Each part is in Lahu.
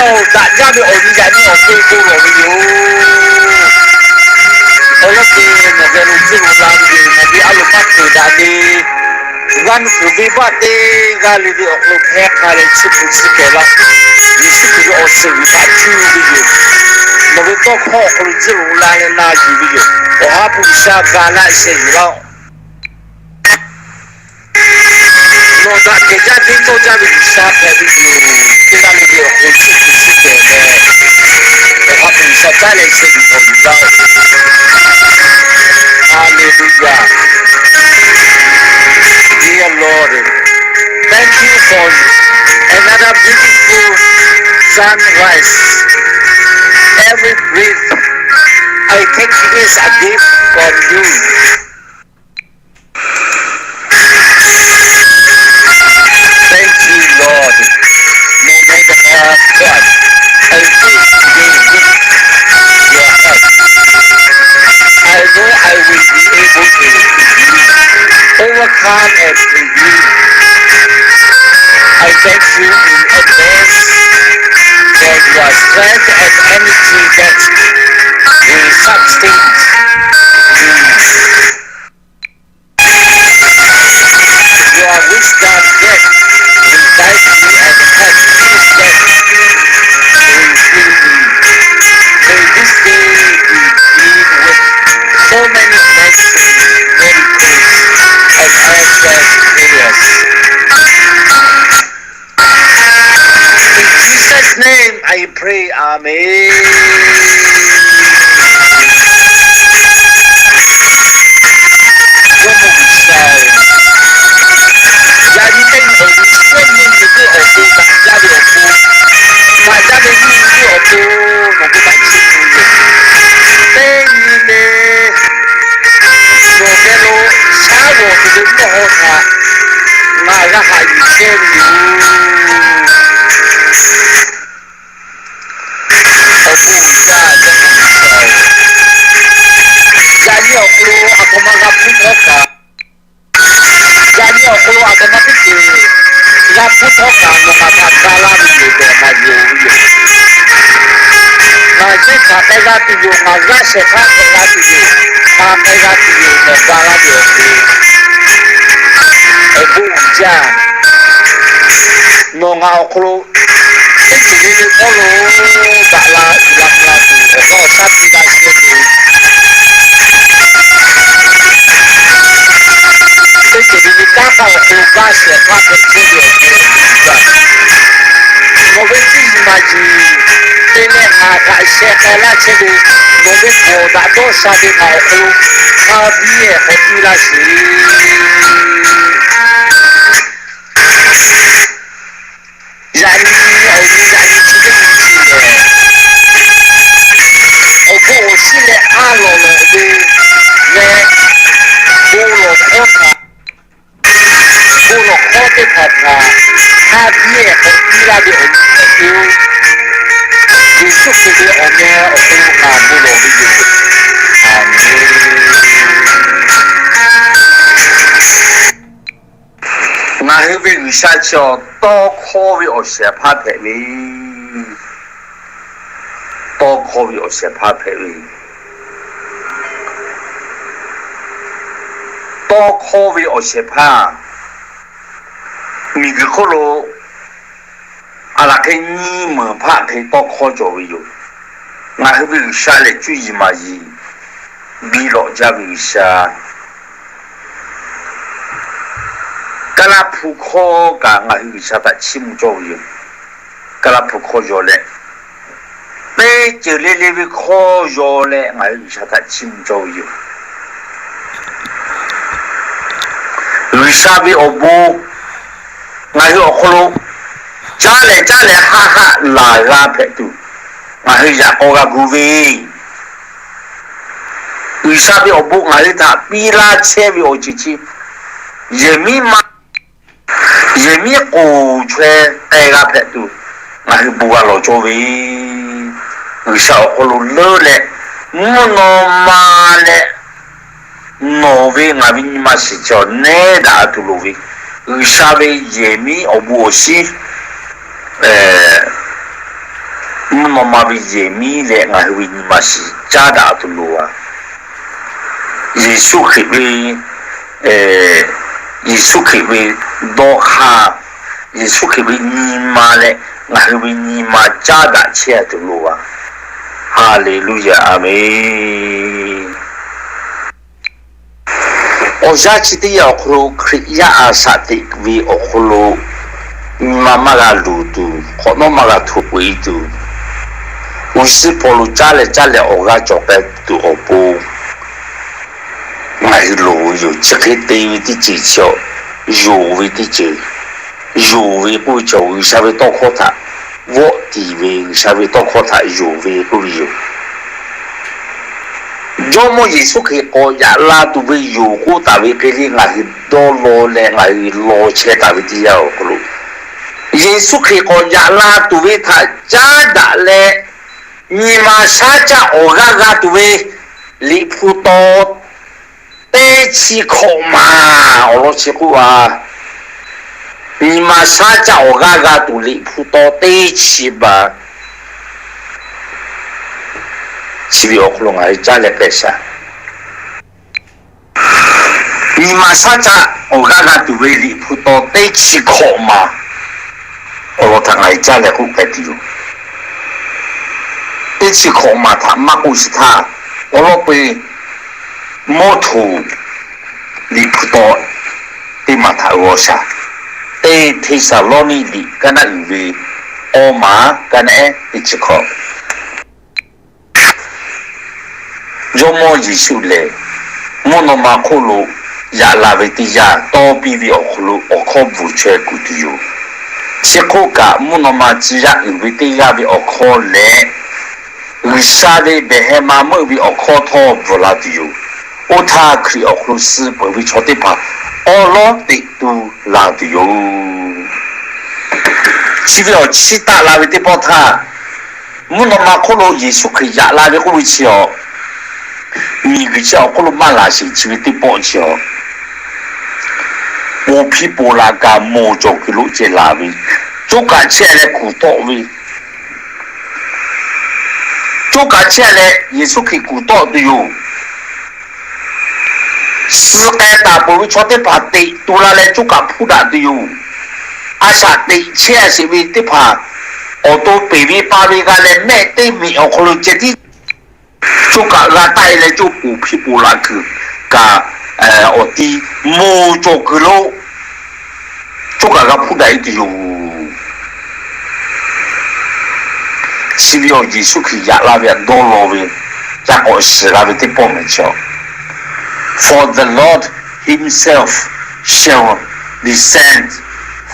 Awˬ daꞈ jaˇ ve awˬ nyi yaꞈ nyi awˬ hk'e bon lawˬ ve yoˬ. Awˬ lawn k'o, nawˬ geh lo tcuhˉ lo la ve yoˬ. Nawˬ ve a loˍ maˇ peuˬ daꞈ ve, g'a nuˇ kuiˬ venˇbaˆ teˇ g'aˇ le ve awˬ hk'aw lo hpehˇ k'ai leh chiˇ mvuh chiˇ kehˬ laˇ. Yeˍsuˆ Hkriꞈ ve awˬ suhˍ g'uiˬ htaꞈ cuˇ ve yoˬ. Nawˬ ve tawˇ hkawˇ awˬ hk'aw lo tcuhˉ lo la leh na yuˬ ve yoˬ. Awˬ ha hpu G'uiˬsha ga laˇ sheh yuˬ laˇ-oˆ. Nawˬ daꞈ kehˬ jaˇ teˇ cawˇ jaˇ ve G'uiˬsha hpehꞈ ve yoˬ. Teˇ g'aˇ le ve awˬ hk'aw lo chiˇ mvuh chiˇ kehˬ leh, Awˬ ha hpu G'uiˬsha caˉ leh sheh yuˬ k'awꞈ yuˬ laˇ-oˆ. Hallelujah. Dear Lord, thank you for another beautiful sunrise. Every breath I take is a gift from you. Thank you, Lord. No matter what I face today with your help, I know I will be able to overcome and prevail. I thank you in advance for your strength and energy that will sustain me. Your wisdom that will guide me and help me that will fill me. May this day be filled with so many blessings, miracles, and answered prayers. In Jesus' name I pray, Amen. Jawˇmawˇ G'uiˬsha-oˬ, yaꞈ nyi teˇ nyi awˬ nyi shawˉ nyi nyi ve awˬ bon daꞈ jaˇ ve awˬ pon, daꞈ jaˇ ve nyi nyi ve awˬ pon nawˬ hui htaꞈ chiˇ mvuh yoˬ. Teˇ nyi le, nawˬ geh lo shaˉ g'awˬ tuˬ ve mvuhˇ haw htaꞈ ngaˬ g'a haꞈ yuˬ chehˇ ve yoˬ. Awˬ bon uiˍ jaˇ, Jawˇmawˇ G'uiˬsha-oˬ, yaꞈ nyi awˬ hk'aw lo aˬ htoꞈ ma g'a hpuˇ htawˇ kaꞈ, yaꞈ nyi awˬ hk'aw lo aˬ htoꞈ ma teˇ ceuˬ g'a hpuˇ htawˇ kaꞈ nawˬ ngaˬ htaꞈ ga laˇ ve yoˬ tehꞈ ngaˬ yonˍ ve yoˬ. Ngaˬ yehˇ htaꞈ k'ai g'a tuˬ yoˬ. Ngaˬ g'aˇ shehˍ hpaˇ hpehꞈ g'a tuˬ yoˬ. Ngaˬ k'ai g'a tuˬ yoˬ. Nawˬ ga laˇ ve awˬ hk'e, awˬ bon uiˍ jaˇ. Nawˬ ngaˬ awˬ hk'aw lo teˇ ceuˬ le le hpawˇ lo daꞈ la uiˍ la mvuh la tuˬ awˬ g'aˇ awˬ shaˉ piˇ laˇ shehˇ ve, teˇ ceuˬ le le kanˉ hk'aˇ awˬ hk'aw lo g'aˇ shehˍ hpaˇ hpehꞈ chehˇ ve awˬ bon uiˍ jaˇ. Nawˬ ve cuˇ yiˍ maˍ yiˍ te leh ngaˬ htaꞈ sheh k'ai laˇ chehˇ ve, nawˬ ve htawnˍ daꞈ dawˇ sha ve ngaˬ awˬ hk'aw lo hk'a biˇ ehˍ k'awꞈ piˇ laˇ sheˍ. Yaꞈ nyi awˬ nyi yaꞈ nyi chi teˇ nyi chi lehˬ, awˬ bon awˬ shinˉ leh aˉ lawꞈ lawꞈ ve leh, bon lawˬ hkawˇ htaꞈ, bon lawˬ hkawˇ teˇ hpaˍ htaꞈ hk'a biˇ ehˍ k'awꞈ piˇ laˇ ve awˬ nyi hpehꞈ ve, Yeˍsuˆ Hkriꞈ ve awˬ meh awˬ hk'aw lo ngaˬ bon lawˬ ve yoˬ. Aˍmenˍ. Ngaˬ hui ve G'uiˬsha chi awˬ tawˇ hkawˇ ve awˬ shehˍ hpaˇ hpehꞈ ve, tawˇ hkawˇ ve awˬ shehˍ hpaˇ hpehꞈ ve, tawˇ hkawˇ ve awˬ shehˍ hpaˇ miˬguiˬ hk'oˆ lo a laˬ hk'e nyi meunˍ hpaˇ hk'e tawˇ hkawˇ cawˬ ve yoˬ. Ngaˬ hui ve G'uiˬsha lehˬ cuˇ yiˍ maˍ yiˍ biˇ lawꞈ jaˇ ve G'uiˬsha. Kaˇ laˇ hpu hkawˇ kaꞈ ngaˬ hui G'uiˬsha htaꞈ chiˇ mvuh cawˇ ve yoˬ. Kaˇ laˇ hpu hkawˇ yaw leh, teˇ ceuˬ le le ve hkawˇ yaw leh ngaˬ hui G'uiˬsha htaꞈ chiˇ mvuh cawˇ ve yoˬ. G'uiˬsha ve awˬ bon ngaˬ hui awˬ hk'aw lo caˉ leh caˉ leh haˆ haˆ laˬ g'a hpehꞈ tuˬ, ngaˬ hui yaꞈ k'aw g'a gu ve, G'uiˬsha ve awˬ bon ngaˬ hui htaꞈ piˇ laˇ chehˇ ve awˬ ceuˬ chi yehˬ miˉ ma yehˬ miˉ k'oˍ chaweh k'ai g'a hpehꞈ tuˬ, ngaˬ hui bon g'a lawˬ cawˇ ve, G'uiˬsha awˬ hk'aw lo leuˉ leh, mvuhˇ naw ma leh nawˬ ve ngaˬ ve nyi ma shiˍ cawˬ nehˉ daꞈ tuˬ loˍ ve, G'uiˬsha ve yehˬ miˉ awˬ bon awˬ shinˉ, eh, mvuhˇ naw ma ve yehˬ miˉ leh ngaˬ hui ve nyi ma shiˍ caˉ daꞈ tuˬ loˍ a. Yeˍsuˆ Hkriꞈ ve, Yeˍsuˆ Hkriꞈ ve dawˇ hk'aˇ, Yeˍsuˆ Hkriꞈ ve nyi ma leh ngaˬ hui ve nyi ma caˉ daꞈ chehˇ a tuˬ loˍ a. Haˍleˍluˆyaꞈ, aˍmenˍ. Awˬ yanˇ chi teˇ yanˇ awˬ hk'aw lo Hkriꞈ yaˇ a shaꞈ teꞈ ve awˬ hk'aw lo nyi ma maˇ g'a luˬ tuˬ, hk'awꞈ nawˉ maˇ g'a htoꞈ k'oꞈ e tuˬ, G'uiˬsha Pawˇluꞈ caˉ leh caˉ leh awˬ g'aˇ cawˬ k'ai tuˬ awˬ pon ngaˬ hui loˍ ve yoˬ. Chi hk'e te ve teˇ ceuˬ chi, yonˍ ve teˇ ceuˬ, yonˍ ve k'oˆ ve chaw G'uiˬsha ve tawˇ hkawˇ htaꞈ vawˆ tiˍ ve, G'uiˬsha ve tawˇ hkawˇ htaꞈ yonˍ ve k'oˆ ve yoˬ. Jawˇmawˇ Yeˍsuˆ Hkriꞈ k'awꞈ yaꞈ la tuˬ ve yoˬ k'oˆ taˍ ve hk'e le, ngaˬ hui dawˇ law leh ngaˬ hui law chehˇ taˍ ve teˇ yanˇ awˬ hk'aw lo, Yeˍsuˆ Hkriꞈ k'awꞈ yaꞈ la tuˬ ve htaꞈ caˉ daꞈ leh, nyi ma shaˉ caˆ awˬ g'aˇ g'a tuˬ ve Liꞈ hpu taw teˇ chi hkawꞈ maˬ awˬ lawn chi k'oˆ a. Nyi ma shaˉ caˆ awˬ g'aˇ g'a tuˬ Liꞈ hpu taw teˇ chi baˬ chi ve awˬ hk'aw lo ngaˬ hui caˉ leh k'ai shaˍ. Nyi ma shaˉ caˆ awˬ g'aˇ g'a tuˬ ve Liꞈ hpu taw teˇ chi hkawꞈ maˬ awˬ lawn htaꞈ ngaˬ hui caˉ leh k'oˆ k'ai tuˬ yoˬ. Teˇ chi hkawꞈ maˬ htaꞈ maˇ k'oˆ shiˍ htaˇ, awˬ lawn peu mawˇ htoꞈ Liꞈ hpu taw teˇ maˬ htaꞈ g'aw shaˍ. Teˇ Hteˇsaˍlawˇniˆ liꞈ kaˉ naˆ uiˍ ve awˇ maˬ kaˉ naˆ ehˉ teˇ chi hkawꞈ. Jawˇmawˇ Yeˍsuˆ lehˬ, mvuhˇ naw ma hk'oˆ lo yaꞈ la ve teˇ yanˇ, tawˇ piˇ ve awˬ hk'aw lo awˬ hkawˇ bvuhˬ chaweh kuˬ tuˬ yoˬ. Chi hk'oˆ kaꞈ, mvuhˇ naw ma tcuh yaˇ uiˍ ve teˇ g'aˇ ve awˬ hkawˇ leh, G'uiˬsha ve behˬ heh ma meuˆ ve awˬ hkawˇ htawˇ bvuhˬ la tuˬ yoˬ. Oˇ htaˇ, Hkriꞈ awˬ hk'aw lo suh peuˬ ve chaw teˇ hpaˍ awˉ lawˉ teꞈ tu la tuˬ yoˬ. Chi ve awˬ chiˇ taˆ la ve teˇ pawˆ htaˇ, mvuhˇ naw ma hk'oˆ lo Yeˍsuˆ Hkriꞈ yaꞈ la ve k'oˆ ve chi awˬ, miˬguiˬ chi awˬ hk'oˆ lo maˇ laˬ sheˍ. Chi ve teˇ pawˆ chi awˬ, ponˬ hpiˇ ponˬ laꞈ kaꞈ moˬ cawˬ kuiˬ lo ceh laˬ ve, coˇ kaꞈ chehˇ leh kuˬ tawˆ ve, coˇ kaꞈ chehˇ leh Yeˍsuˆ Hkriꞈ kuˬ tawˆ tuˬ yoˬ. Suh k'ai taˍ peuˬ ve chaw teˇ hpaˍ teꞈ tu la leh coˇ kaꞈ hpuˇ daꞈ tuˬ yoˬ. A shaꞈ teꞈ chehˇ sheˍ ve teˇ hpaˍ awˬ to peˬ ve pa ve g'a leh mehˆ teˇ miˬ awˬ hk'aw lo ceh tiˉ coˇ kaꞈ g'a taˆ e leh coˇ ponˬ hpiˇ ponˬ laꞈ kuiˬ kaꞈ awˬ ti moˬ cawˬ kuiˬ lo coˇ kaꞈ g'a hpuˇ daꞈ e tuˬ yoˬ. Chi ve awˬ Yeˍsuˆ Hkriꞈ yaꞈ la ve htaꞈ dawˇ law ve, ca k'awꞈ shiˍ la ve teˇ pawˆ mehˍ chi awˬ, For the Lord himself shall descend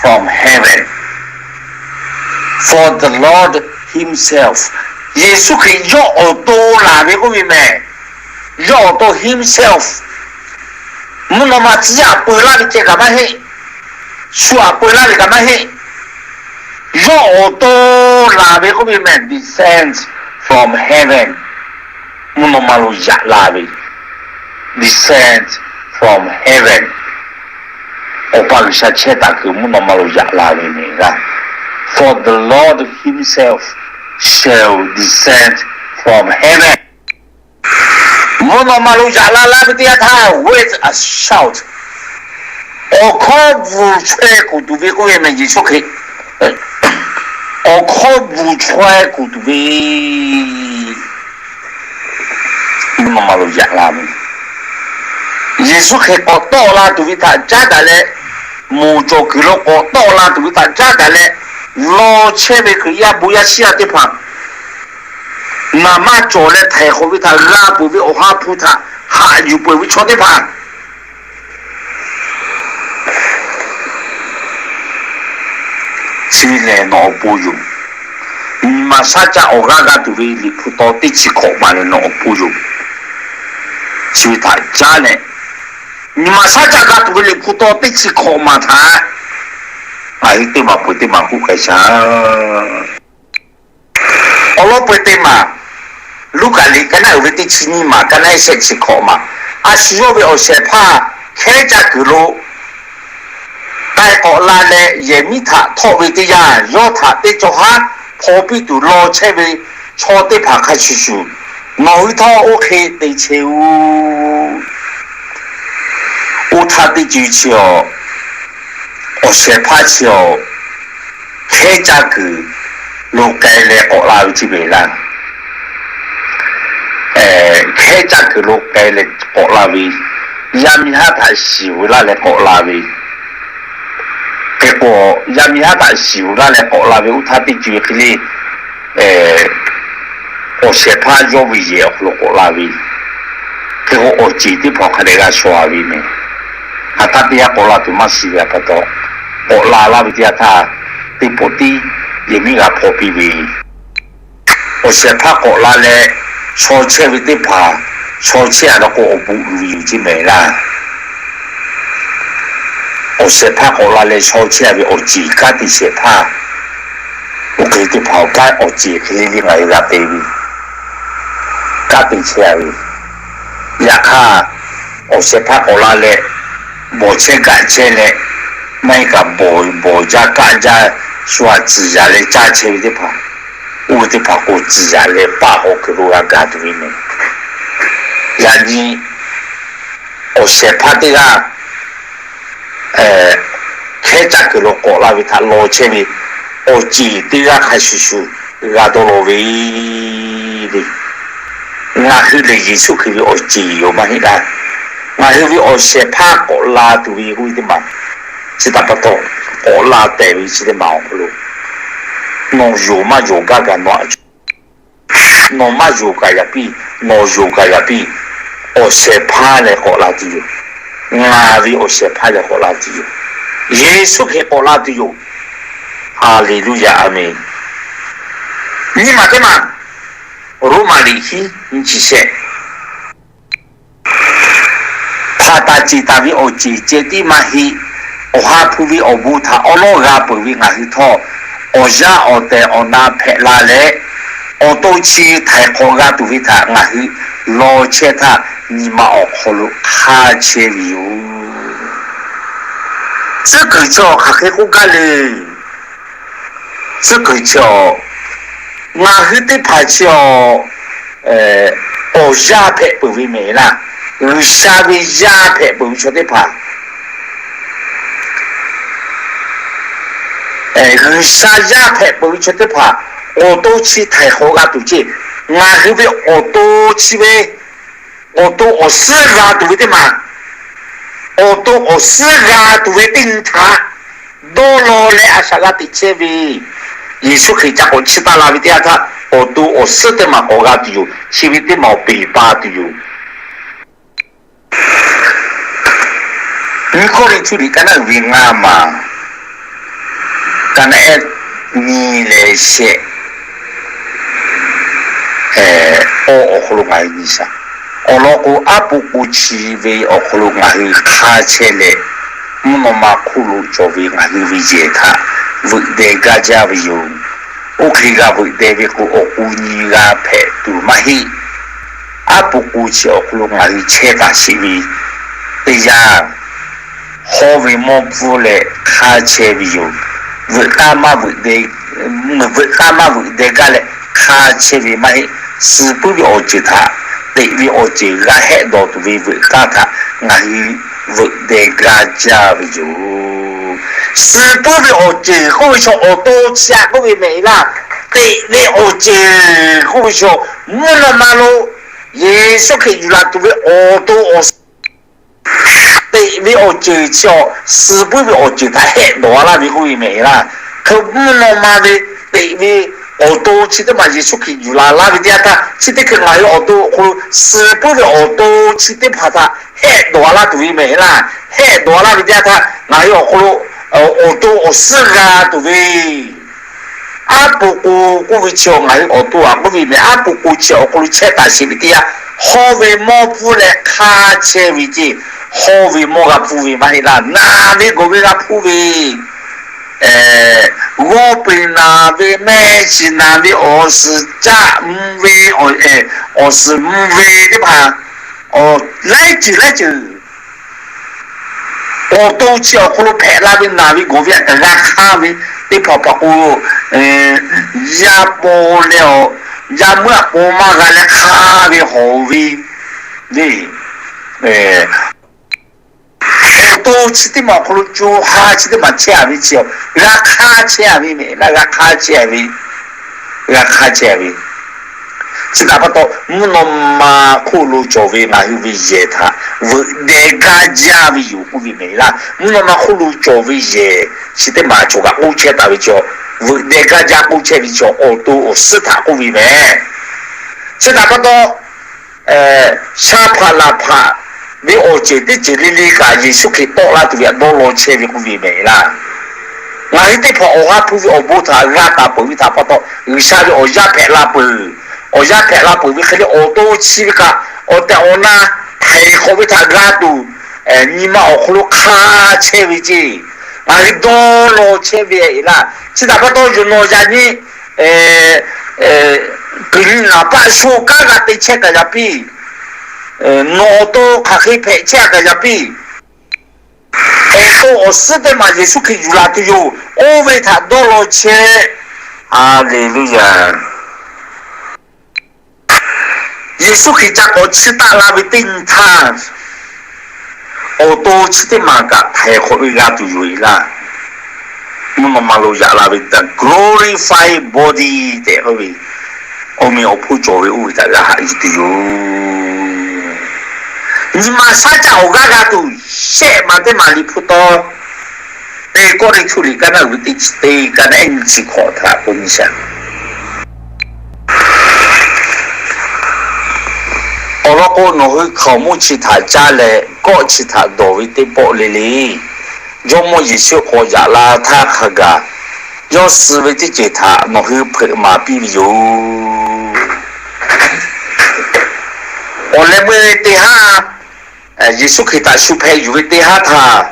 from heaven. For the Lord himself, Yeˍsuˆ Hkriꞈ yawˇ awˬ to laˬ ve k'oˆ ve mehˍ. Yawˇ awˬ to himself, mvuhˇ naw ma tcuh yaˇ peu laˇ ve ceh kaꞈ maˇ heˆ. Shu aꞈ peu laˇ ve kaꞈ maˇ heˆ. Yawˇ awˬ to laˬ ve k'oˆ ve mehˍ, descend from heaven. Mvuhˇ naw ma lo yaꞈ la ve, descend from heaven. Awˬ pa G'uiˬsha chehˇ taˍ kuiˬ mvuhˇ naw ma lo yaꞈ la ve mehˍ g'aˇ. For the Lord himself shall descend from heaven. Mvuhˇ naw ma lo yaꞈ la laˇ ve teˇ yanˇ htaˇ, with a shout, awˬ hkawˇ bvuhˬ chaweh kuˬ tuˬ ve k'oˆ ve mehˍ Yeˍsuˆ Hkriꞈ. Awˬ hkawˇ bvuhˬ chaweh kuˬ tuˬ ve mvuhˇ naw ma lo yaꞈ la ve, Yeˍsuˆ Hkriꞈ k'awꞈ tawˆ la tuˬ ve htaꞈ caˉ daꞈ leh, moˬ cawˬ kuiˬ lo k'awꞈ tawˆ la tuˬ ve htaꞈ caˉ daꞈ leh, law chehˇ ve Hkriꞈ yaˇ bon yaˇ shiˉ yaˇ teˇ hpaˍ naˍ manˇ cawˬ leh htaiˍ hk'awꞈ ve htaꞈ g'a peuˬ ve awˬ ha hpu htaꞈ haꞈ yuˬ peuˬ ve chaw teˇ hpaˍ, chi lehˬ nawˬ awˬ pon yoˬ. Nyi ma shaˉ caˆ awˬ g'aˇ g'a tuˬ ve Liꞈ hpu taw teˇ chi hkawꞈ maˬ lehˬ nawˬ awˬ pon yoˬ. Chi ve htaꞈ caˉ leh, nyi ma shaˉ caˆ g'a tuˬ ve Liꞈ hpu taw teˇ chi hkawꞈ maˬ htaꞈ ngaˬ hui teˇ maˬ peuˬ teˇ maˬ k'oˆ k'ai shaˍ. Awˬ lawn peuˬ teˇ maˬ, Luˉkaꞈ liꞈ ka naˆ uiˍ ve teˇ chi nyiˇ maˬ, ka naˆ ehˉ shehˆ chi hkawꞈ maˬ, a shu yawˇ ve awˬ shehˍ hpaˇ hkehˉ caˇ kuiˬ lo k'ai k'awꞈ la leh, yehˬ miˉ htaꞈ htawˆ ve teˇ yanˇ, yawˇ htaꞈ teˇ cawˬ haˉ hpaw piˇ tuˬ law chehˇ ve chaw teˇ hpaˍ hk'a shuˍ shuˍ, nawˬ hui htawˇ oˇ hk'e te chehˇ-oˬ. Oˇ htaˇ teˇ co-e chi awˬ, awˬ shehˍ hpaˇ chi awˬ, hkehˉ caˇ kuiˬ lo k'ai leh k'awꞈ la ve chi ve laˇ. Hkehˉ caˇ kuiˬ lo k'ai leh k'awꞈ la ve, yaˇ miˇ haˉ htaꞈ shiˍ ve laˇ leh k'awꞈ la ve, hk'e k'o, yaˇ miˇ haˉ htaꞈ shiˍ ve laˇ leh k'awꞈ la ve oˇ htaˇ teˇ co-e hk'e le, awˬ shehˍ hpaˇ yawˇ ve yehˬ awˬ hk'aw lo k'awꞈ la ve, hk'e k'o awˬ ceˬ teˇ hpaˍ hk'a dehꞈ g'a shaw-a ve meh. Hk'aˬ htaˇ teˇ yanˇ k'awꞈ la tuˬ maˇ shiˍ ve pa taw, k'awꞈ la laˇ ve teˇ yanˇ htaˇ, teˇ pawˆ tiˉ yehˬ miˉ g'a hpaw piˇ ve, awˬ shehˍ hpaˇ k'awꞈ la leh shaw chehˇ ve teˇ hpaˍ, shaw chehˇ-a law k'o awˬ bon uiˍ ve yoˬ ceˇ meh laˇ. Awˬ shehˍ hpaˇ k'awꞈ la leh shaw chehˇ-a ve awˬ ceˬ kanˉ te shehˍ hpaˇ, oˇ hk'e teˇ hpaˍ awˬ kanˉ awˬ ceˬ hk'e le le ngaˬ hui g'a te ve, kanˉ te chehˇ-a ve. Yaꞈ hk'aˇ, awˬ shehˍ hpaˇ k'awꞈ la leh, bawˬ chehˇ gaꞈ chehˇ leh, maˇ heˆ kaꞈ bawˬ bawˬ jaˇ kaˆ jaˇ, shu-a tcuhˍ yaꞈ leh caˇ chehˇ ve teˇ hpaˍ, oˇ ve teˇ hpaˍ k'o tcuhˍ yaꞈ leh paˆ k'awꞈ kuiˬ lo g'a gaˬ tuˬ ve meh. Yaꞈ nyi awˬ shehˍ hpaˇ teˇ g'aˇ hkehˉ caˇ kuiˬ lo k'awꞈ la ve htaꞈ law chehˇ ve awˬ ceˬ teˇ g'aˇ hk'a shuˍ shuˍ g'a dawˇ law ve le. Ngaˬ hui lehˬ Yeˍsuˆ Hkriꞈ ve awˬ ceˬ yoˬ maˇ heˆ laˇ. Ngaˬ hui ve awˬ shehˍ hpaˇ k'awꞈ la tuˬ ve k'oˆ ve teˇ maˬ, chi htaꞈ pa taw k'awꞈ la tehꞈ ve chi teˇ maˬ awˬ hk'aw lo, nawˬ yonˍ maˇ yonˍ gaˇ gaˬ nawˬ a, nawˬ maˇ yonˍ kaꞈ yaꞈ piˇ, nawˬ yonˍ kaꞈ yaꞈ piˇ, awˬ shehˍ hpaˇ lehˬ k'awꞈ la tuˬ yoˬ. Ngaˬ ve awˬ shehˍ hpaˇ lehˬ k'awꞈ la tuˬ yoˬ. Yeˍsuˆ Hkriꞈ k'awꞈ la tuˬ yoˬ. Haˍleˍluˆyaꞈ, aˍmenˍ. Nyiˇ maˬ teˇ maˬ, Roˉmaꞈ liꞈ hiˉ nyiˇ chi shehˆ. Hpaˍ taˍ ceˬ taˍ ve awˬ ceˬ ceh tiˉ maˇ heˆ. Awˬ ha hpu ve awˬ bon htaꞈ awˉ lawˉ g'a peuˬ ve ngaˬ hui htawˇ, awˬ yaˇ awˬ tehˬ awˬ na hpehꞈ la leh, awˬ to chi htaiˍ hk'awꞈ g'a tuˬ ve htaꞈ ngaˬ hui law chehˇ htaˇ, nyi ma awˬ hk'aw lo hk'aˇ chehˇ ve yoˬ. Tcuhˉ kuiˬ chi awˬ hk'aˬ hk'e k'oˆ gaˇ le. Tcuhˉ kuiˬ chi awˬ, ngaˬ hui teˇ hpaˍ chi awˬ, awˬ yaˇ hpehꞈ peuˬ ve mehˍ laˇ. G'uiˬsha ve yaˇ hpehꞈ peuˬ ve chaw teˇ hpaˍ, G'uiˬsha yaˇ hpehꞈ peuˬ ve chaw teˇ hpaˍ, awˬ to chi htaiˍ hk'awꞈ g'a tuˬ ceˇ. Ngaˬ hui ve awˬ to chi ve, awˬ to awˬ suhˉ g'a tuˬ ve teˇ maˬ, awˬ to awˬ suhˉ g'a tuˬ ve teˇ nyi htaꞈ dawˇ law leh a shaꞈ g'a teꞈ chehˇ ve, Yeˍsuˆ Hkriꞈ ca k'awꞈ chiˇ taˆ la ve teˇ yanˇ htaˇ, awˬ to awˬ suhˉ teˇ maˬ k'awꞈ g'a tuˬ yoˬ. Chi ve teˇ maˬ awˬ peˍ pa tuˬ yoˬ. Nyiˇ Kawˇrenˍhtuˆ liꞈ ka naˆ uiˍ ve ngaˇ maˬ, ka naˆ ehˉ nyi leh shehˆ, awˬ hk'aw lo ngaˬ hui nyi shaˍ. Awˬ lawn k'o, aˉ po k'o chi ve awˬ hk'aw lo ngaˬ hui hk'aˇ chehˇ leh, mvuhˇ naw ma hk'oˆ lo cawˬ ve ngaˬ hui ve yehˬ htaꞈ veuꞈ deh gaˇ jaˇ ve yoˬ. Oˇ hk'e g'a veuꞈ deh ve k'o, awˬ k'o nyi g'a hpehꞈ tuˬ maˇ heˆ. Aˉ po k'o chi awˬ hk'aw lo ngaˬ hui chehˇ taˍ sheˍ ve teˇ yanˇ, hawˇ ve mawˇ pfuhˇ leh hk'aˇ chehˇ ve yoˬ. Veuꞈ k'aˇ maˇ veuꞈ deh, veuꞈ k'aˇ maˇ veuꞈ deh gaˇ leh hk'aˇ chehˇ ve maˇ heˆ. Suh puiˉ ve awˬ ceuˬ htaꞈ, teꞈ ve awˬ ceuˬ g'a hehˆ dawˬ tuˬ ve veuꞈ k'aˇ htaꞈ ngaˬ hui veuꞈ deh gaˇ jaˇ ve yoˬ. Suh puiˉ ve awˬ ceuˬ k'oˆ ve chaw awˬ to chi aꞈ k'oˆ ve mehˍ laˇ. Teꞈ ve awˬ ceuˬ k'oˆ ve chaw, mvuhˇ naw ma lo Yeˍsuˆ Hkriꞈ yuˬ laˬ tuˬ ve awˬ to awˬ suhˉ, teꞈ ve awˬ ceuˬ chi awˬ, suh puiˉ ve awˬ ceuˬ htaꞈ hehˆ dawˬ a laˇ ve k'oˆ ve mehˍ laˇ. Hk'e mvuhˇ naw ma ve teꞈ ve awˬ to chi teˇ maˬ Yeˍsuˆ Hkriꞈ yuˬ laˬ laˇ ve teˇ yanˇ htaˇ, chi teˇ hkui ngaˬ hui awˬ to awˬ hk'aw lo suh puiˉ ve awˬ to chi teˇ hpaˍ htaꞈ hehˆ dawˬ a laˇ tuˬ ve mehˍ laˇ. Hehˆ dawˬ a laˇ ve teˇ yanˇ htaˇ, ngaˬ hui awˬ hk'aw lo awˬ to awˬ suhˉ g'a tuˬ ve, aˉ po k'o k'oˆ ve chi awˬ, ngaˬ hui awˬ to aꞈ k'oˆ ve mehˍ, aˉ po k'o chi awˬ hk'aw lo chehˇ taˍ sheˍ ve teˇ yanˇ, hawˇ ve mawˇ pfuhˇ leh hk'aˇ chehˇ ve ceˇ. Hawˇ ve mawˇ g'a pfuhˇ ve maˇ heˆ laˇ. Naˬ ve gawˬ ve g'a pfuhˇ ve, g'awˇ peˬ naˬ ve, mehˆ shiˍ naˬ ve, awˬ suhˍ caˆ mvuh ve, awˬ suhˍ mvuh ve teˇ hpaˍ, laiˉ ceuˬ laiˉ ceuˬ awˬ to chi awˬ hk'aw lo hpehꞈ la ve naˬ ve gawˬ ve aꞈ kaꞈ g'a hk'aˇ ve, teˇ hpaˍ hpaˍ k'o, yaˇ paw leh awˬ, yaˇ meuˇ aꞈ paw maˇ g'a leh hk'a ve hawˍ ve, awˬ to chi teˇ maˬ awˬ hk'aw lo co ha chi teˇ maˬ chehˇ a ve chi, g'a hk'aˇ chehˇ a ve mehˍ laˇ, g'a hk'aˇ chehˇ a ve, g'a hk'aˇ chehˇ a ve. Chi htaꞈ pa taw, mvuhˇ naw ma hk'oˆ lo cawˬ ve ngaˬ hui ve yehˬ htaꞈ veuꞈ deh gaˇ jaˇ ve yoˬ k'oˆ ve mehˍ laˇ. Mvuhˇ naw ma hk'oˆ lo cawˬ ve yehˬ chi teˇ maˬ cawˬ kaꞈ k'oˆ chehˇ taˍ ve chaw, veuꞈ deh gaˇ jaˇ k'oˆ chehˇ ve chaw, awˬ to awˬ suhˉ htaꞈ k'oˆ ve mehˍ. Chi htaꞈ pa taw, sha hpaꞈ laˬ hpaꞈ ve awˬ ceuˬ teˇ ceuˬ le le kaꞈ Yeˍsuˆ Hkriꞈ tawˆ la tuˬ ve htaꞈ dawˇ law chehˇ ve k'oˆ ve mehˍ laˇ. Ngaˬ hui teˇ hpaˍ awˬ ha hpu ve awˬ bon htaꞈ g'a taˍ peuˬ ve htaꞈ pa taw, G'uiˬsha ve awˬ yaˇ hpehꞈ la peuˬ. Awˬ yaˇ hpehꞈ la peuˬ ve hk'e le, awˬ to chi ve kaꞈ awˬ tehˬ awˬ na htaiˍ hk'awꞈ ve htaꞈ g'a tuˬ, nyi ma awˬ hk'aw lo hk'a chehˇ ve ceˇ. Ngaˬ hui dawˇ law chehˇ ve laˇ. Chi htaꞈ pa taw, yawˬ nawˬ yaꞈ nyi kuiˬ nyi naˍ paˆ sho kanˉ g'a te chehˇ kaꞈ yaꞈ piˇ. Nawˬ awˬ to hk'aˬ hk'e hpehꞈ chehˇ kaꞈ yaꞈ piˇ. Awˬ to awˬ suhˉ teˇ maˬ Yeˍsuˆ Hkriꞈ yuˬ la tuˬ yoˬ. Oˇ ve htaꞈ dawˇ law chehˇ. Haˍleˍluˆyaˍ. Yeˍsuˆ Hkriꞈ ca k'awꞈ chiˇ taˆ la ve teˇ nyi htaˇ, awˬ to chi teˇ maˬ kaꞈ htaiˍ hk'awꞈ ve g'a tuˬ yoˬ e laˇ. Mvuhˇ naw ma lo yaꞈ la ve htaꞈ glorified body tehꞈ k'oˆ ve, awˬ meꞈ awˬ hponˇ cawˬ ve oˇ ve htaꞈ g'a haꞈ yuˬ tuˬ yoˬ. Nyi ma shaˉ caˆ awˬ g'aˇ g'a tuˬ, shehˆ maˬ teˇ maˬ Liꞈ hpu taw, teˇ Kawˇrenˍhtuˆ liꞈ kaˉ naˆ uiˍ ve teˇ chi teˇ kaˉ naˆ ehˉ nyi chi hkawꞈ htaꞈ k'oˆ nyi shaˍ. Awˬ lawn k'o, nawˬ hui hkaoˍmonˇ chi htaꞈ caˇ leh kawˆ chi htaꞈ dawˬ ve teˇ pawˆ le le, Jawˇmawˇ Yeˍsuˆ k'awꞈ yaꞈ la htaˇ hk'a gaˬ, yawˇ suh ve teˇ ceuˬ htaꞈ nawˬ hui hpeuꞈ maˍ piˇ ve yoˬ. Awˬ leh meuˇ teˇ haˉ, Yeˍsuˆ Hkriꞈ htaꞈ shu hpeh yuˬ ve teˇ haˉ htaˇ,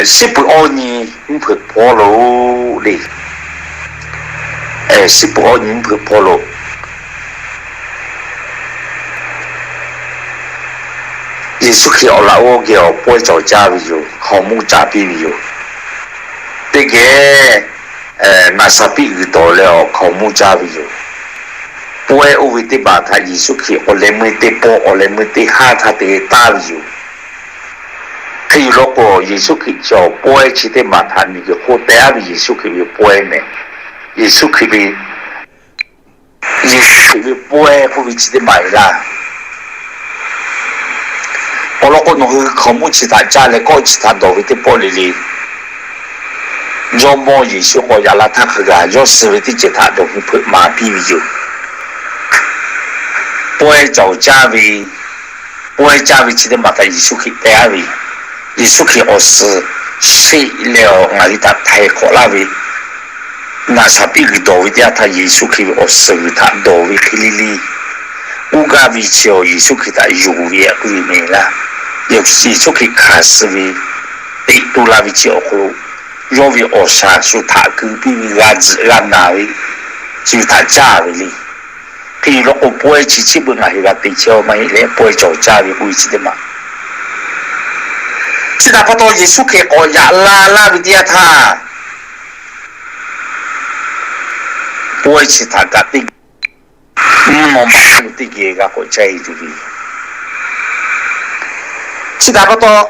shiˉ peuˬ awˇ nyi mvuhˇ hpeuꞈ hpawˇ lo le. Shiˉ peuˬ awˇ nyi mvuhˇ hpeuꞈ hpawˇ lo Yeˍsuˆ Hkriꞈ awˬ laꞈ g'awˇ geh awˬ pawehˇ cawˬ caˇ ve yoˬ. Hkaoˍmonˇ ca piˇ ve yoˬ. Teˇ geh Naˍsaˍpiˆ g'uiˬ tawˍ leh awˬ hkaoˍmonˇ caˇ ve yoˬ. Pawehˇ oˇ ve teˇ hpaˍ htaꞈ Yeˍsuˆ Hkriꞈ awˬ leh meuˇ teˇ pawˆ, awˬ leh meuˇ teˇ haˉ htaˇ te taˍ ve yoˬ. Hk'e yoˬ law k'o, Yeˍsuˆ Hkriꞈ chi awˬ pawehˇ chi teˇ maˬ htaꞈ miˬguiˬ hk'oˆ teh aˉ ve Yeˍsuˆ Hkriꞈ ve pawehˇ mehˍ. Yeˍsuˆ Hkriꞈ ve, Yeˍsuˆ Hkriꞈ ve pawehˇ k'oˆ ve chi teˇ maˬ e laˇ. Awˬ lawn k'o, nawˬ hui hkaoˍmonˇ chi htaꞈ caˇ leh kawˆ chi htaꞈ dawˬ ve teˇ pawˆ le le, Jawˇmawˇ Yeˍsuˆ k'awꞈ yaꞈ la htaˇ hk'a gaˬ yawˇ suh ve teˇ ceuˬ htaꞈ dawˬ hui hpeuꞈ maˍ piˇ ve yoˬ. Pawehˇ cawˬ caˇ ve, pawehˇ caˇ ve chi teˇ maˬ htaꞈ Yeˍsuˆ Hkriꞈ teh aˉ ve, Yeˍsuˆ Hkriꞈ awˬ suhˍ sheˆ leh awˬ ngaˬ hui htaꞈ htaiˍ hk'awꞈ laˇ ve, Naˍsaˍpiˆ g'uiˬ dawˬ ve teˇ yanˇ htaˇ Yeˍsuˆ Hkriꞈ ve awˬ suhˍ g'uiˬ htaꞈ dawˬ ve hk'e le le, oˇ gaˇ ve chi awˬ Yeˍsuˆ Hkriꞈ htaꞈ yonˍ ve k'oˆ ve mehˍ laˇ. Yeˍsuˆ Hkriꞈ hkanˍ suh ve teꞈ to la ve chi awˬ hk'aw lo, yawˇ ve awˬ shaˍ shu htaꞈ keu piˇ ve g'a tzuhꞈ g'a naˬ ve, chi ve htaꞈ caˇ ve le. Hk'e yoˬ law k'o, pawehˇ chi chi beuꞈ ngaˬ hui g'a te chehˇ maˇ heˆ leh, pawehˇ cawˬ caˇ ve k'oˆ ve chi teˇ maˬ chi htaꞈ pa taw Yeˍsuˆ Hkriꞈ k'awꞈ yaꞈ la laˇ ve teˇ yanˇ htaˇ, pawehˇ chi htaꞈ kaꞈ teˇ mvuhˇ naw ma teˇ geh g'a k'awꞈ caˇ e tuˬ ve. Chi htaꞈ pa taw,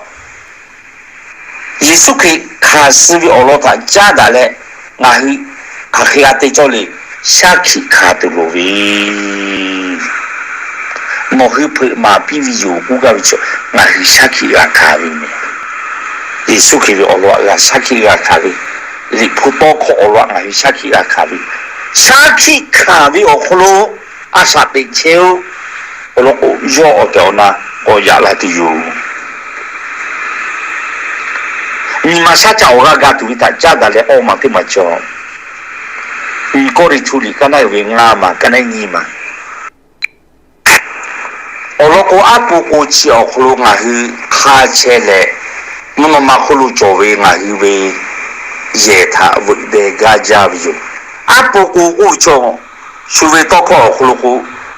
Yeˍsuˆ Hkriꞈ hkanˍ suh ve awˬ lawn htaꞈ caˉ daꞈ leh, ngaˬ hui hk'aˬ hk'e g'a te cawˇ le. Shaˉ hkiˆ hkanˍ tuˬ loˍ ve, nawˬ hui hpeuꞈ maˍ piˇ ve yoˬ k'oˆ gaˇ ve chaw, ngaˬ hui shaˉ hkiˆ g'a hkanˍ ve mehˍ. Yeˍsuˆ Hkriꞈ ve awˬ lawn g'a shaˉ hkiˆ g'a hkanˍ ve, Liꞈ hpu tawˇ hkawˇ awˬ lawn ngaˬ hui shaˉ hkiˆ g'a hkanˍ ve, shaˉ hkiˆ hkanˍ ve awˬ hk'aw lo a shaꞈ teꞈ chehˇ-oˆ. Awˬ lawn k'o, yawˇ awˬ tehˬ awˬ na k'awꞈ yaꞈ la tuˬ yoˬ. Nyi ma shaˉ caˆ awˬ g'aˇ ga tuˬ ve htaꞈ caˉ daꞈ leh awˇ maˬ teˇ maˬ cawˬ. Nyi Kawˇrenˍhtuˆ liꞈ kaˉ naˆ uiˍ ve ngaˇ maˬ kaˉ naˆ nyiˇ maˬ. Awˬ lawn k'o, aˉ po k'o chi awˬ hk'aw lo ngaˬ hui hk'aˇ chehˇ leh, mvuhˇ naw ma hk'oˆ lo cawˬ ve ngaˬ hui ve yehˬ htaꞈ veuꞈ deh gaˇ jaˇ ve yoˬ. Aˉ po k'o k'oˆ ve chaw, shu ve tawˇ hkawˇ awˬ hk'aw lo k'o,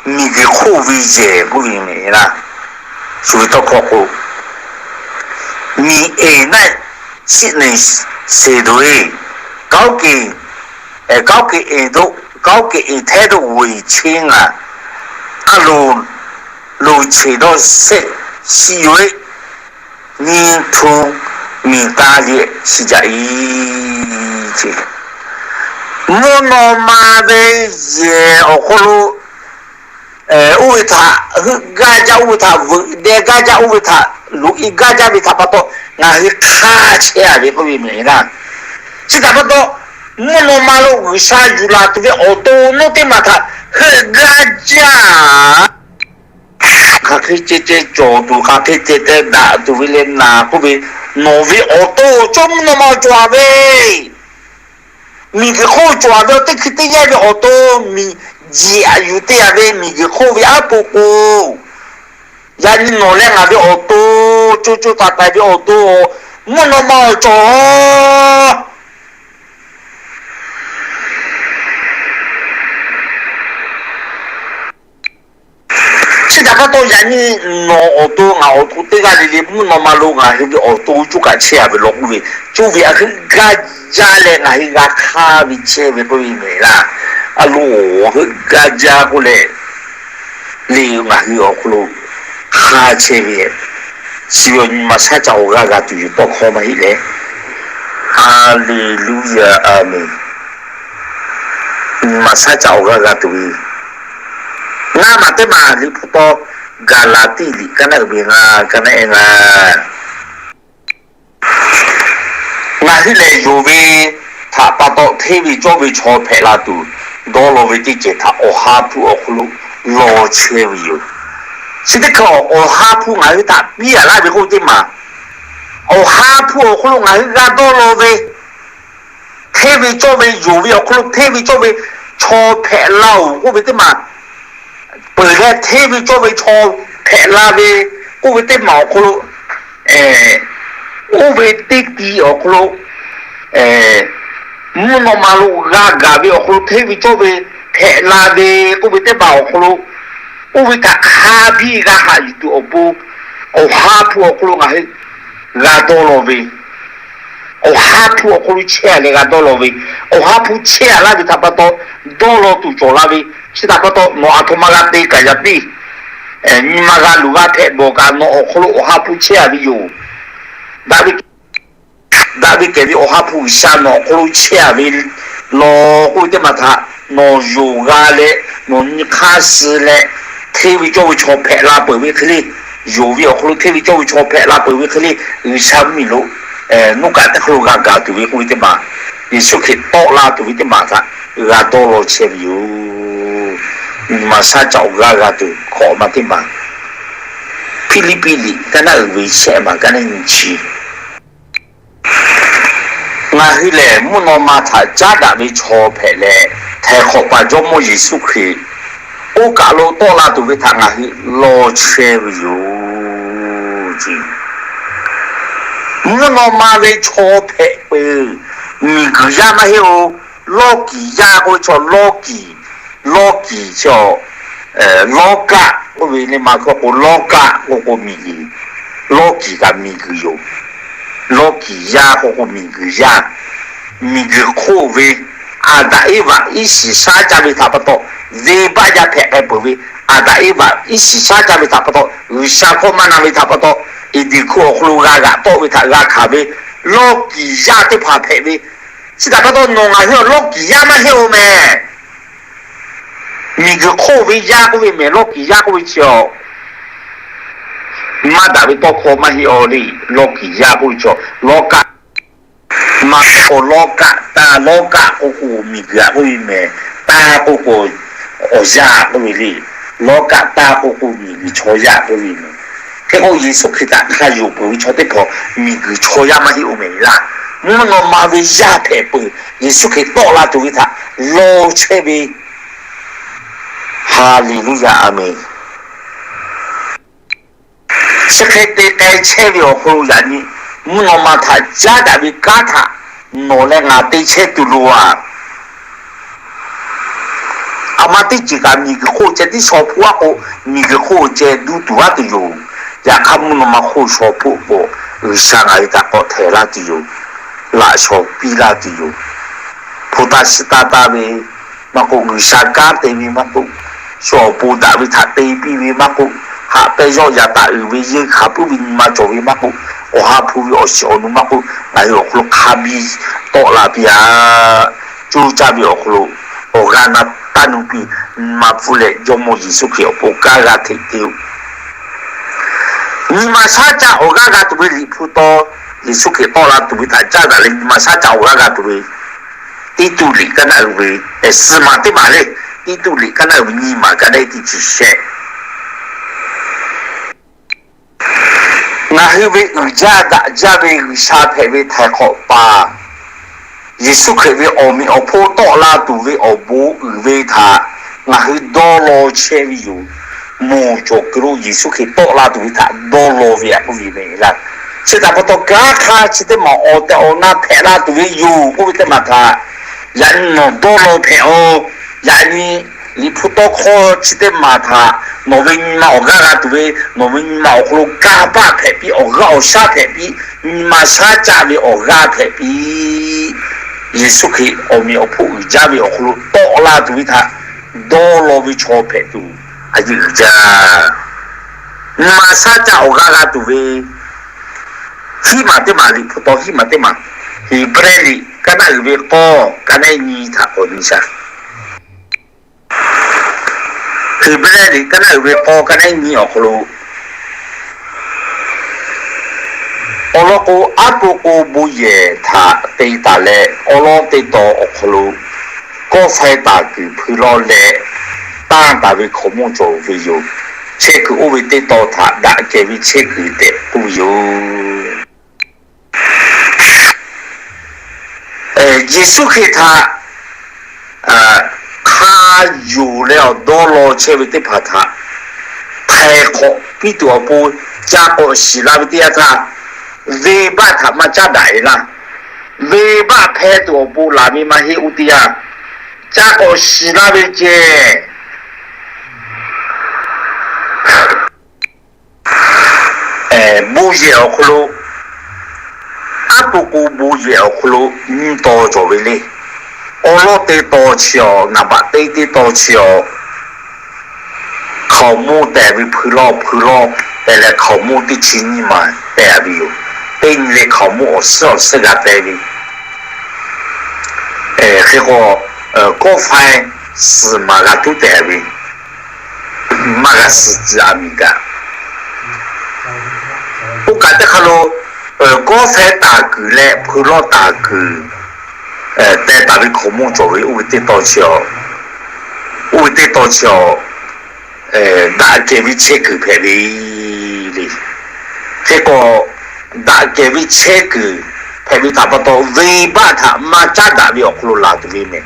miˬguiˬ hk'oˆ ve yehˬ k'oˆ ve mehˍ laˇ. Shu ve tawˇ hkawˇ k'o, miˬ eˍ naˆ chiˆ neˍ seˍ doˬ e, ကောင်းကင်၊ အဲ၊ ကောင်းကင်အိမ်သို့၊ ကောင်းကင်အိမ်ထဲသို့ ဝင်ခြင်းငှာ အလိုလို ခြေတော်ဆက်ရှိ၍ ငြင်းခုန်မိတားလျက်ရှိကြ၏. Mvuhˇ naw ma ve yehˬ awˬ hk'aw lo oˇ ve htaꞈ heuˆ gaˇ jaˇ, oˇ ve htaꞈ veuꞈ deh gaˇ jaˇ, oˇ ve htaꞈ loꞈ e gaˇ jaˇ ve htaꞈ pa taw, ngaˬ hui hk'aˇ chehˇ a ve k'oˆ ve mehˍ laˇ. Chi htaꞈ pa taw, mvuhˇ naw ma lo G'uiˬsha yuˬ laˬ tuˬ ve awˬ to nawˉ teˇ maˬ htaꞈ heuˆ gaˇ jaˇ. Hk'aˬ hk'e ceh ceh cawˬ tuˬ, hk'aˬ hk'e ceh ceh daꞈ tuˬ ve leh naˍ k'oˆ ve, nawˬ ve awˬ to cawˇ mvuhˇ naw ma cawˬ a ve, miˬguiˬ hk'oˆ cawˬ a ve, teˇ hkui teˇ yanˇ ve awˬ to, miˬ jeˬ aꞈ yuˬ te a ve miˬguiˬ hk'oˆ ve aˉ po k'o, yaꞈ nyi nawˬ leh ngaˬ ve awˬ to, co co taiˍ taiˍ ve awˬ to, mvuhˇ naw ma awˬ cawˬ Chi htaꞈ pa taw, yaꞈ nyi nawˬ awˬ to ngaˬ awˬ to teˇ g'aˇ le le mvuhˇ naw ma lo ngaˬ hui ve awˬ to coˇ kaꞈ chehˇ a ve law k'oˆ ve, coˇ ve a heuˆ gaˇ jaˇ leh ngaˬ hui g'a hk'aˇ ve chehˇ ve k'oˆ ve mehˍ laˇ. A lo, heuˆ gaˇ jaˇ k'oˆ leh, le ngaˬ hui awˬ hk'aw lo hk'aˇ chehˇ ve, chi ve awˬ nyi ma shaˉ caꞈ awˬ g'aˇ g'a tuˬ yoˬ tawˇ hkawˇ maˇ heˆ leh. Haˍleˍluˆyaˍ, aˍmenˍ. Nyi ma shaˉ caꞈ awˬ g'aˇ g'a tuˬ ve, ngaˇ maˬ teˇ maˬ liꞈ hpu taw, Gaˍlaˍtiˆ liꞈ ka naˆ uiˍ ve ngaˇ, ka naˆ ehˉ ngaˇ. Ngaˬ hui lehˬ, yonˍ ve htaꞈ pa taw hteˇ ve cawˇ ve chaw hpehꞈ la tuˬ dawˇ law ve teˇ ceuˬ htaꞈ Awˬ ha hpu awˬ hk'aw lo law chehˇ ve yoˬ. Chi teˇ hkui Awˬ ha hpu ngaˬ hui htaꞈ piˇ a laˇ ve k'oˆ ve teˇ maˬ, Awˬ ha hpu awˬ hk'aw lo ngaˬ hui g'a dawˇ law ve, hteˇ ve cawˇ ve, yonˍ ve awˬ hk'aw lo hteˇ ve cawˇ ve chaw hpehꞈ la-oˬ k'oˆ ve teˇ maˬ, peuˬ leh hteˇ ve cawˇ ve chaw hpehꞈ la ve k'oˆ ve teˇ maˬ awˬ hk'aw lo, oˇ ve teˇ ti awˬ hk'aw lo, mvuhˇ naw ma lo g'a gaˬ ve awˬ hk'aw lo hteˇ ve cawˇ ve hpehꞈ la ve k'oˆ ve teˇ maˬ awˬ hk'aw lo, oˇ ve htaꞈ hk'a biˇ g'a haꞈ yuˬ tuˬ awˬ pon, Awˬ ha hpu awˬ hk'aw lo ngaˬ hui g'a dawˇ law ve, Awˬ ha hpu awˬ hk'aw lo chehˇ a leh g'a dawˇ law ve, Awˬ ha hpu chehˇ a laˇ ve htaꞈ pa taw, dawˇ law tuˬ cawˬ la ve, chi htaꞈ pa taw nawˬ aˬ htoꞈ ma g'a te kaꞈ yaꞈ piˇ, nyi ma g'a luˬ g'a hpehꞈ bawˬ kaꞈ nawˬ awˬ hk'aw lo Awˬ ha hpu chehˇ a ve yoˬ. Daꞈ ve, daꞈ ve kehˬ ve Awˬ ha hpu G'uiˬsha nawˬ awˬ hk'aw lo chehˇ a ve law k'oˆ ve teˇ maˬ htaꞈ nawˬ yonˍ g'a leh, nawˬ nyi hk'aˇ suh leh, hteˇ ve cawˇ ve chaw hpehꞈ la peuˬ ve hk'e le, yonˍ ve awˬ hk'aw lo hteˇ ve cawˇ ve chaw hpehꞈ la peuˬ ve hk'e le, G'uiˬsha mvuhˇmiˬ lo nuˇ kaꞈ teˇ hk'aw lo g'a gaˬ tuˬ ve k'oˆ ve teˇ maˬ, Yeˍsuˆ Hkriꞈ tawˆ la tuˬ ve teˇ maˬ htaꞈ g'a dawˇ law chehˇ ve yoˬ. Nyi ma shaˉ caꞈ awˬ g'aˇ g'a tuˬ hkawꞈ ma teˇ maˬ, Hpiˇliˇpiˆ liꞈ ka naˆ uiˍ ve shehˆ maˬ ka naˆ nyi chi Ngaˬ hui lehˬ, mvuhˇ naw ma htaꞈ caˉ daꞈ ve chaw hpehꞈ leh, htaiˍ hk'awꞈ paˍ Jawˇmawˇ Yeˍsuˆ Hkriꞈ oˇ kaˬ lo tawˆ la tuˬ ve htaꞈ ngaˬ hui law chehˇ ve yoˬ. Mvuhˇ naw ma ve chaw hpehꞈ peuˬ, miˬguiˬ yaˇ maˇ heˆ-oˬ. Lawˇkiˍ yaˇ k'oˆ ve chaw, lawˇkiˍ, lawˇkiˍ chaw, lawˇ kaˆ k'oˆ ve le ma hkawˇ k'o, lawˇ kaˆ k'oˆ k'o miˬguiˬ, lawˇkiˍ kaꞈ miˬguiˬ yoˬ. Lawˇkiˍ yaˇ k'oˆ k'o miˬguiˬ yaˇ, miˬguiˬ hk'oˆ ve Aˍdanˍ Eˇvaꞈ iˉ shiˍ shaˉ caˇ ve htaꞈ pa taw, venˇbaˆ yaˇ hpehꞈ k'ai peuˬ ve, Aˍdanˍ Eˇvaꞈ iˉ shiˍ shaˉ caˇ ve htaꞈ pa taw, G'uiˬsha hkawˇ maˇ na ve htaꞈ pa taw, Eˍdenˍ hkuˇ awˬ hk'aw lo g'a g'aꞈ tawˆ ve htaꞈ g'a hkanˍ ve, lawˇkiˍ yaˇ teˇ hpaˍ hpehꞈ ve, chi htaꞈ pa taw nawˬ ngaˬ hui awˬ lawˇkiˍ yaˇ maˇ heˆ-oˬ mehˍ. Miˬguiˬ hk'oˆ ve yaˇ k'oˆ ve mehˍ, lawˇkiˍ yaˇ k'oˆ ve chi-a, maˇ daꞈ ve tawˇ hkawˇ maˇ heˆ-aw le. Lawˇkiˍ yaˇ k'oˆ ve chi-a, lawˇ kaˆ, maˇ k'o lawˇ kaˆ, taˇ lawˇ kaˆ k'oˆ k'o miˬguiˬ-aꞈ k'oˆ ve mehˍ, taˇ k'oˆ k'o awˬ yaˇ k'oˆ ve le. Lawˇ kaˆ taˇ k'oˆ k'o miˬguiˬ chaw yaˇ k'oˆ ve mehˍ. Hk'e k'o Yeˍsuˆ Hkriꞈ htaꞈ hk'a yonˍ peuˬ ve chaw teˇ hpaˍ miˬguiˬ chaw yaˇ maˇ heˆ-oˬ mehˍ laˇ. Mvuhˇ naw ma ve yaˇ hpehꞈ peuˬ, Yeˍsuˆ Hkriꞈ tawˆ la tuˬ ve htaꞈ law chehˇ ve. Haˍleˍluˆyaˍ, aˍmenˍ. Chi hk'e te k'ai chehˇ ve awˬ hk'aw lo yaꞈ nyi, mvuhˇ naw ma htaꞈ caˉ daꞈ ve kanˉ htaꞈ nawˬ leh ngaˬ te chehˇ tuˬ loˬ-a. Aˬ ma teˇ ceuˬ kaꞈ miˬguiˬ hk'oˆ ceh tiˉ shaw hpoˆ-aˉ k'o, miˬguiˬ hk'oˆ ceh duˇ tuˬ g'aˇ tuˬ yoˬ. Yaꞈ hk'aˇ mvuhˇ naw ma hk'oˆ shaw hpoˆ k'o, G'uiˬsha ngaˬ hui htaꞈ k'awꞈ htehˍ laˇ tuˬ yoˬ. Laꞈ shawnˍ piˇ laˇ tuˬ yoˬ. hpu taˇ shiˍ taˇ taˇ ve maˇ k'oˆ, G'uiˬsha kanˉ te ve maˇ k'oˆ, shu awˬ pon daꞈ ve htaꞈ te piˇ ve maˇ k'oˆ, haꞈ pehˇ yawˆ yaꞈ taˍ uiˍ ve yeunˇ hkanˍ puiˉ ve nyi ma cawˬ ve maˇ k'oˆ, awˬ ha hpu ve awˬ shiˍ awˬ nu maˇ k'oˆ, ngaˬ hui awˬ hk'aw lo hk'a biˇ tawˆ la piˇ-a. Coˇ caˇ ve awˬ hk'aw lo awˬ g'aˇ na taˇ nu piˇ, nyi ma pfuhˇ leh Jawˇmawˇ Yeˍsuˆ Hkriꞈ awˬ pon kanˉ g'a hteꞈ te-o. Nyi ma shaˉ caˆ awˬ g'aˇ g'a tuˬ ve Liꞈ hpu taw, Yeˍsuˆ Hkriꞈ tawˆ la tuˬ ve htaꞈ caˇ daꞈ leh nyi ma shaˉ caˆ awˬ g'aˇ g'a tuˬ ve Tiˇtuˆ liꞈ kaˉ naˆ uiˍ ve, suhˍ maˬ teˇ maˬ le, Tiˇtuˆ liꞈ kaˉ naˆ uiˍ ve nyiˇ maˬ kaˉ naˆ teˇ chi shehˆ. Ngaˬ hui ve uiˍ jaˇ daꞈ jaˇ ve G'uiˬsha hpehꞈ ve htaiˍ hk'awꞈ paˍ Yeˍsuˆ Hkriꞈ ve awˬ meꞈ awˬ hponˇ tawˆ la tuˬ ve awˬ bon uiˍ ve htaꞈ ngaˬ hui dawˇ law chehˇ ve yoˬ. Mawˬ cawˬ kuiˬ lo Yeˍsuˆ Hkriꞈ tawˆ la tuˬ ve htaꞈ dawˇ law ve a k'oˆ ve mehˍ laˇ. Chi htaꞈ pa taw kanˉ hk'aˇ chi teˇ maˬ awˬ tehˬ awˬ na hpehꞈ la tuˬ ve yoˬ k'oˆ ve teˇ maˬ htaꞈ yaꞈ nyi nawˬ dawˇ law hpehꞈ-o. Yaꞈ nyi Liꞈ hpu tawˇ hkawˇ chi teˇ maˬ htaꞈ nawˬ ve nyi ma awˬ g'aˇ g'a tuˬ ve, nawˬ ve nyi ma awˬ hk'aw lo kanˇ paˆ hpehꞈ piˇ, awˬ g'aˇ awˬ shaˉ hpehꞈ piˇ, nyi ma shaˉ caˆ ve awˬ g'aˇ hpehꞈ piˇ, Yeˍsuˆ Hkriꞈ awˬ meꞈ awˬ hponˇ uiˍ jaˇ ve awˬ hk'aw lo tawˆ la tuˬ ve htaꞈ dawˇ law ve chaw hpehꞈ tuˬ a yeˇ uiˍ jaˇ. Nyi ma shaˉ caˆ awˬ g'aˇ g'a tuˬ ve hiˉ maˬ teˇ maˬ, Liꞈ hpu taw hiˉ maˬ teˇ maˬ, Heˍbrehˇ liꞈ kaˉ naˆ uiˍ ve k'awˇ kaˉ naˆ nyi htaꞈ k'awꞈ nyi shaˍ. Heˍbrehˇ liꞈ kaˉ naˆ uiˍ ve k'awˇ kaˉ naˆ nyi awˬ hk'aw lo awˬ lawn k'o, aˉ po k'o bon yehˬ htaꞈ te taˍ leh, awˉ lawˉ teˇ taw awˬ hk'aw lo kawˆ faiˇ taˍ kuiˬ hpui lawˇ leh tanˇ taˍ ve hkaoˍ monˇ cawˬ ve yoˬ. Chehˇ kuiˬ oˇ ve teˇ taw htaꞈ daꞈ kehˬ ve chehˇ kuiˬ tehꞈ k'oˆ ve yoˬ. Yeˍsuˆ Hkriꞈ htaꞈ hk'a yonˍ leh awˬ dawˇ law chehˇ ve teˇ hpaˍ htaꞈ htaiˍ hk'awꞈ piˇ tuˬ awˬ pon ca k'awꞈ shiˍ la ve teˇ yanˇ htaˇ, venˇbaˆ htaꞈ maˇ caˉ daꞈ e laˇ. Venˇbaˆ hpehˇ tuˬ awˬ pon laˬ ve maˇ heˆ. Oˇ teˇ yanˇ, ca k'awꞈ shiˍ la ve ceh bon yehˬ awˬ hk'aw lo, aˉ po k'o bon yehˬ awˬ hk'aw lo nyiˇ taw cawˬ ve le. Awˉ lawˉ teˇ taw chi awˬ, naˍ baꞈ teˇ teˇ taw chi awˬ, hkaoˍ monˇ tehˬ ve hpui lawˇ hpui lawˇ tehꞈ leh hkaoˍ monˇ teˇ chi nyiˇ maˬ tehꞈ ve yoˬ. Teˇ nyi leh hkaoˍ monˇ awˬ suhˉ awˬ suhˉ g'a te ve, hk'e k'o, kawˆ faiˇ suhˍ maˬ g'a tuˉ tehꞈ ve, maˇ g'a suh tcuh a miˬ gaꞈ. Oˇ kaꞈ teˇ hk'a lo, kawˆ faiˇ taˍ kuiˬ leh hpui lawˇ taˍ kuiˬ teh taˍ ve hkaoˍ monˇ cawˬ ve oˇ ve teˇ taw chi awˬ, oˇ ve teˇ taw chi awˬ, daꞈ kehˬ ve chehˇ kuiˬ hpehꞈ ve le. Hk'e k'o, daꞈ kehˬ ve chehˇ kuiˬ hpehꞈ ve htaꞈ pa taw, venˇbaˆ htaꞈ maˇ caˉ daꞈ ve awˬ hk'aw lo laˬ tuˬ ve mehˍ.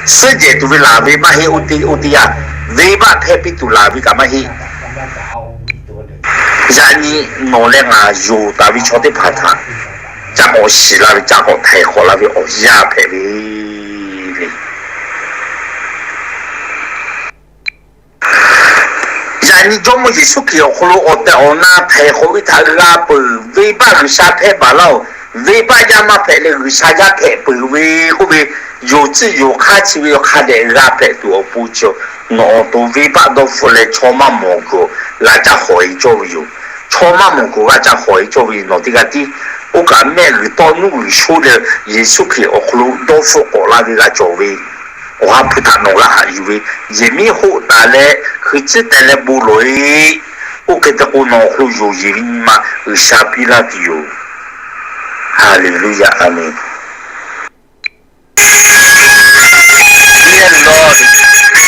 Suhˉ jehˬ tuˬ ve laˬ ve maˇ heˆ. Oˇ teˇ, oˇ teˇ yanˇ, venˇbaˆ hpehˇ piˇ tuˬ laˬ ve kaꞈ maˇ heˆ. Yaꞈ nyi nawˬ leh ngaˬ yonˍ taˍ ve chaw teˇ hpaˍ htaꞈ ca k'awꞈ shiˍ la ve, ca k'awꞈ htaiˍ hk'awꞈ la ve awˬ yanˇ hpehꞈ ve le. Yaꞈ nyi Jawˇmawˇ Yeˍsuˆ Hkriꞈ awˬ hk'aw lo awˬ tehˬ awˬ na htaiˍ hk'awꞈ ve htaꞈ g'a peuˬ. Venˇbaˆ G'uiˬsha hpehˇ baˬ laˇ-oˬ. Venˇbaˆ yaˇ maˇ hpehꞈ leh G'uiˬsha yaˇ hpehꞈ peuˬ ve k'oˆ ve, yonˍ tcuhˆ yonˍ hk'aˇ chi ve awˬ hk'a dehꞈ g'a hpehꞈ tuˬ awˬ pon chi, nawˬ awˬ to venˇbaˆ dawˇ hpfuhˆ leh chaw maˇ mawˬ kuiˬ g'a ca hawˬ e cawˇ ve yoˬ. Chaw maˇ mawˬ kuiˬ g'a ca hawˬ e cawˇ ve yoˬ. Nawˬ teˇ g'aˇ tiˉ oˇ kaꞈ mehˆ g'uiˬ tawˆ nuˉ g'uiˬ sho leh Yeˍsuˆ Hkriꞈ awˬ hk'aw lo dawˇ hpfuhˆ k'awꞈ la ve g'a cawˬ ve, awˬ ha hpu htaꞈ nawˬ g'a haꞈ yuˬ ve, yehˬ miˉ hoˆ taˍ leh hkui tcuhˉ teh leh bon lawˬ-e. Oˇ hk'e te k'o, nawˬ awˬ hk'aw lo yonˍ yeˬ ve nyi ma G'uiˬsha piˇ laˇ tuˬ yoˬ. Haˍleˍluˇyaꞈ, Aˍmenˍ. Dear Lord,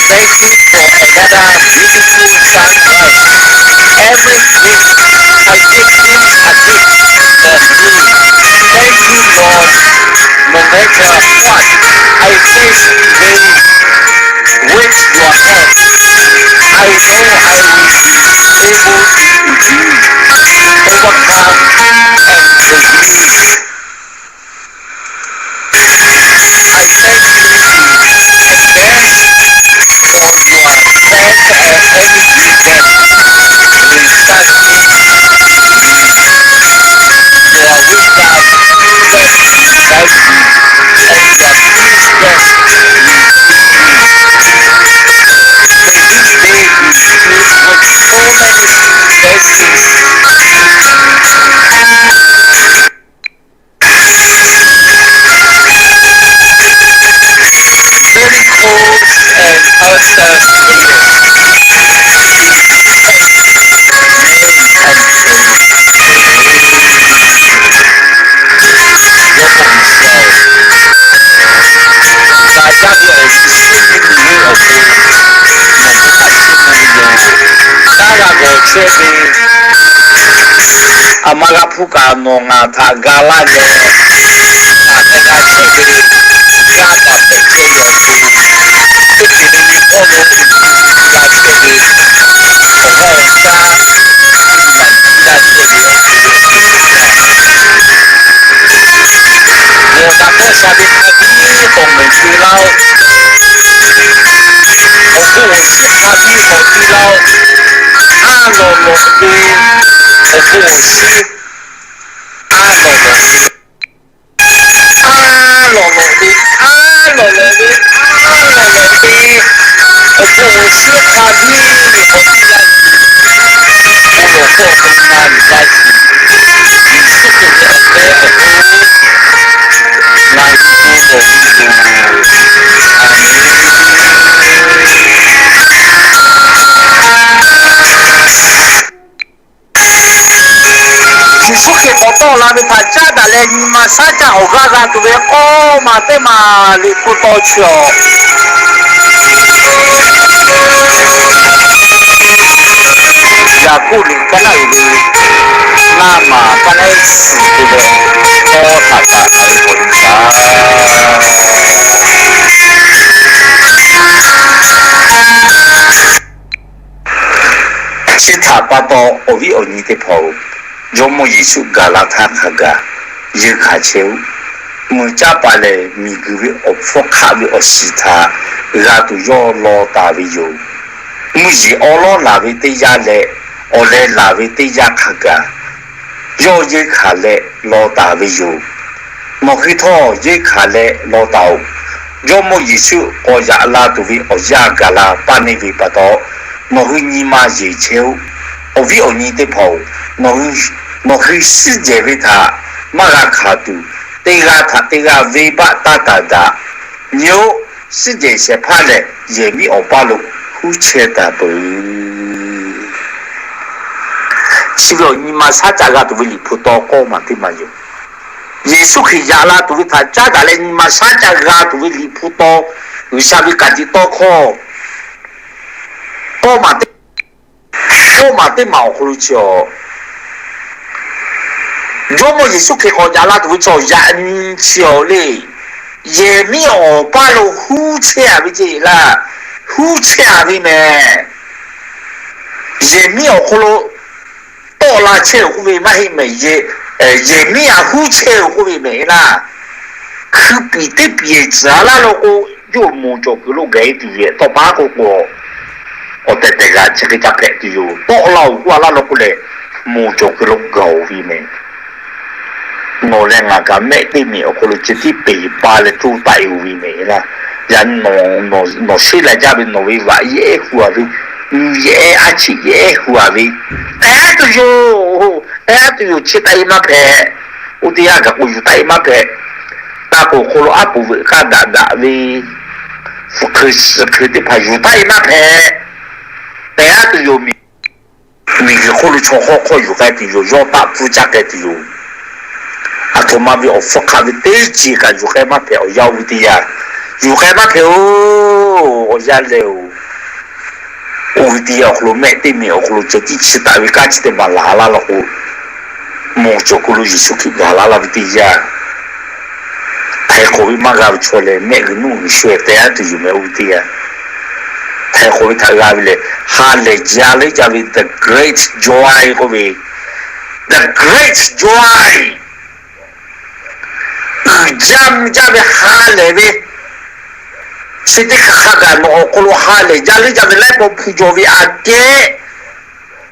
thank you for another beautiful sunrise. Every day I take things a bit for free. Thank you, Lord. No matter what I face today, with your help, I know I will be able to be overcome and forgive. I thank you in advance for your strength and everything that results in me. You are with us when we love you, and you are chehˇ ve, a ma g'a hpuˇ kaꞈ nawˬ ngaˬ htaꞈ ga laˇ leh, ngaˬ hk'e g'a chehˇ ve, g'a kaꞈ hpehꞈ chehˇ ve awˬ co, teˇ ceuˬ le le hpawˇ lo g'a chehˇ ve, awˬ g'aˇ awˬ shaˉ, g'a chehˇ ve awˬ co, nawˬ kaꞈ hpawˇ sha ve hk'a biˇ k'awꞈ mehˍ te laˇ-oˆ. Awˬ bon awˬ shinˉ hk'a biˇ k'awꞈ te laˇ-oˆ. Aˉ lawˬ lawˬ ve awˬ bon awˬ shinˉ, aˉ lawˬ lawˬ ve, aˉ lawˬ lawˬ ve, aˉ lawˬ lawˬ ve awˬ bon awˬ shinˉ hk'a biˇ k'awꞈ te laˇ tuˬ, bon lawˬ hkawˇ hk'aw lo na yuˬ laˇ tuˬ, Yeˍsuˆ Hkriꞈ ve awˬ meh awˬ hk'aw lo ngaˬ hui bon lawˬ ve yoˬ. A menˬ. Yeˍsuˆ Hkriꞈ k'awꞈ tawˆ la ve htaꞈ caˉ daꞈ leh, nyi ma shaˉ caˆ awˬ g'aˇ g'a tuˬ ve k'awˇ maˬ teˇ maˬ Liꞈ hpu taw chi awˬ, Yaˍkoˆ liꞈ kaˉ naˆ uiˍ ve naˇ maˬ kaˉ naˆ suhˍ te leh, tawˇ htaꞈ taꞈ taˍ ve k'awꞈ nyi taˍ. Chi htaꞈ pa taw, awˬ viˉ awˬ nyi teˇ hpaˍ-oˬ, Jawˇmawˇ Yeˍsuˆ gaˬ la htaˇ hk'a gaˬ yeunˇ hkanˍ chehˇ-oˆ. Mui caˇ pa lehˬ, miˬguiˬ ve awˬ hpfuhˇ hk'aˆ ve awˬ shiˍ htaꞈ g'a tuˬ yawˇ law taˍ ve yoˬ. Mvuhˇ yeˬ awˉ lawˉ laˬ ve teˇ yanˇ leh, awˬ leh laˬ ve teˇ yanˇ hk'a gaˬ yawˇ yeunˇ hkanˍ leh law taˍ ve yoˬ. Nawˬ hui htawˇ yeunˇ hkanˍ leh law taˍ-oꞈ. Jawˇmawˇ Yeˍsuˆ k'awꞈ yaꞈ la tuˬ ve awˬ yanˇ gaˬ la paˇ neˇ ve pa taw, nawˬ hui nyi ma yeˬ chehˇ-oˆ. Awˬ viˉ awˬ nyi teˇ hpaˍ-oˬ, nawˬ hui suhˉ jehˬ ve htaꞈ maˇ g'a hkanˍ tuˬ, teˇ g'aˇ htaꞈ teˇ g'aˇ venˇbaˆ taˇ taˍ daꞈ. Nyi-oˆ, suhˉ jehˬ shehˍ hpaˇ lehˬ, yehˬ miˉ awˬ paˇ lo huˉ chehˇ taˍ peuˬ. Chi ve awˬ nyi ma shaˉ caˆ g'a tuˬ ve Liꞈ hpu taw k'awˇ maˬ teˇ maˬ yoˬ. Yeˍsuˆ Hkriꞈ yaꞈ la tuˬ ve htaꞈ caˉ daꞈ leh nyi ma shaˉ caˆ g'a tuˬ ve Liꞈ hpu taw, G'uiˬsha ve ka tiꞈ tawˇ hkawˇ k'awˇ maˬ teˇ, k'awˇ maˬ teˇ maˬ awˬ hk'aw lo chi awˬ, Jawˇmawˇ Yeˍsuˆ Hkriꞈ k'awꞈ yaꞈ la tuˬ ve chaw yaꞈ nyi chi awˬ le. Yehˬ miˉ awˬ paˇ lo huˉ chehˇ-a ve ceˇ laˇ. Huˉ chehˇ-a ve mehˍ. Yehˬ miˉ awˬ hk'aw lo tawˆ la chehˇ-oˬ k'oˆ ve maˇ heˆ mehˍ. Yehˬ miˉ-a huˉ chehˇ-oˬ k'oˆ ve mehˍ laˇ. Hkui piˍ teˇ piˍ-ehˍ ciˍ-a laˇ lo k'o, yawˇ moˬ cawˬ kuiˬ lo gaˬ-e tuˬ yehˬ tawˇ pa k'o k'o, awˬ tehˬ tehˬ g'a chi hk'e ca hpehꞈ tuˬ yoˬ. Tawˆ la-oˬ k'oˆ-a laˇ lo k'o lehˬ, moˬ cawˬ kuiˬ lo gaˬ-oˬ ve mehˍ. Nawˬ leh ngaˬ kaꞈ mehˆ teˇ miˬ awˬ hk'aw lo ceh tiˉ peˍ pa leh coˇ taˆ-e-oˬ ve mehˍ laˇ. Yaꞈ nyi nawˬ sheˉ la jaˇ ve nawˬ ve vaꞈ yehˉ hu-a ve, nyi yehˉ a cheꞈ yehˉ hu-a ve, k'ai-a tuˬ yoˬ. K'ai-a tuˬ yoˬ, chi taˆ-e maˇ hpehꞈ. Oˇ teˇ yanˇ gaˬ k'o yuˬ taˆ-e maˇ hpehꞈ. Taˇ k'oˍ hk'aw lo aˉ poꞈ veuꞈ k'aˇ daꞈ daꞈ ve, fuꞈ hkui suh hkui teˇ hpaˍ yuˬ taˆ-e maˇ hpehꞈ. K'ai-a tuˬ yoˬ. Miˬguiˬ hk'oˆ lo chaw hk'awˇ hk'awˇ yuˬ k'ai tuˬ yoˬ. Yawˇ taˆ pfuhˇ caˇ k'ai tuˬ yoˬ. Aˬ htoꞈ ma ve awˬ hpfuhˇ hk'aˆ ve teˇ ceuˬ kaꞈ yuˬ k'ai maˇ hpehꞈ. Awˬ yanˇ oˇ ve teˇ yanˇ yuˬ k'ai maˇ hpehꞈ-oˬ. Awˬ yanˇ leh-oˬ, oˇ ve teˇ yanˇ awˬ hk'aw lo mehˆ teˇ miˬ awˬ hk'aw lo ceh tiˉ chi taˆ ve kanˉ chi teˇ maˬ laˬ laˇ law k'o, moˬ cawˬ kuiˬ lo Yeˍsuˆ Hkriꞈ gaˬ laˇ laˇ ve teˇ yanˇ, htaiˍ hk'awꞈ ve maˇ g'a ve chaw lehˬ, mehˆ g'uiˬ nuˇ g'uiˬ shu-e teh-a tuˬ yoˬ mehˍ. Oˇ ve teˇ yanˇ, htaiˍ hk'awꞈ ve htaꞈ g'a ve lehˬ, ha lehˬ jaˇ leuˉ jaˇ ve the great joy k'oˆ ve, the great joy, uiˍ jaˇ mvuh jaˇ ve ha lehˬ ve, chi teˇ hk'aˇ hk'a gaˬ nawˬ awˬ hk'aw lo ha lehˬ jaˇ leuˉ jaˇ ve laiˉ paw hpu jaw ve aꞈ kehˉ,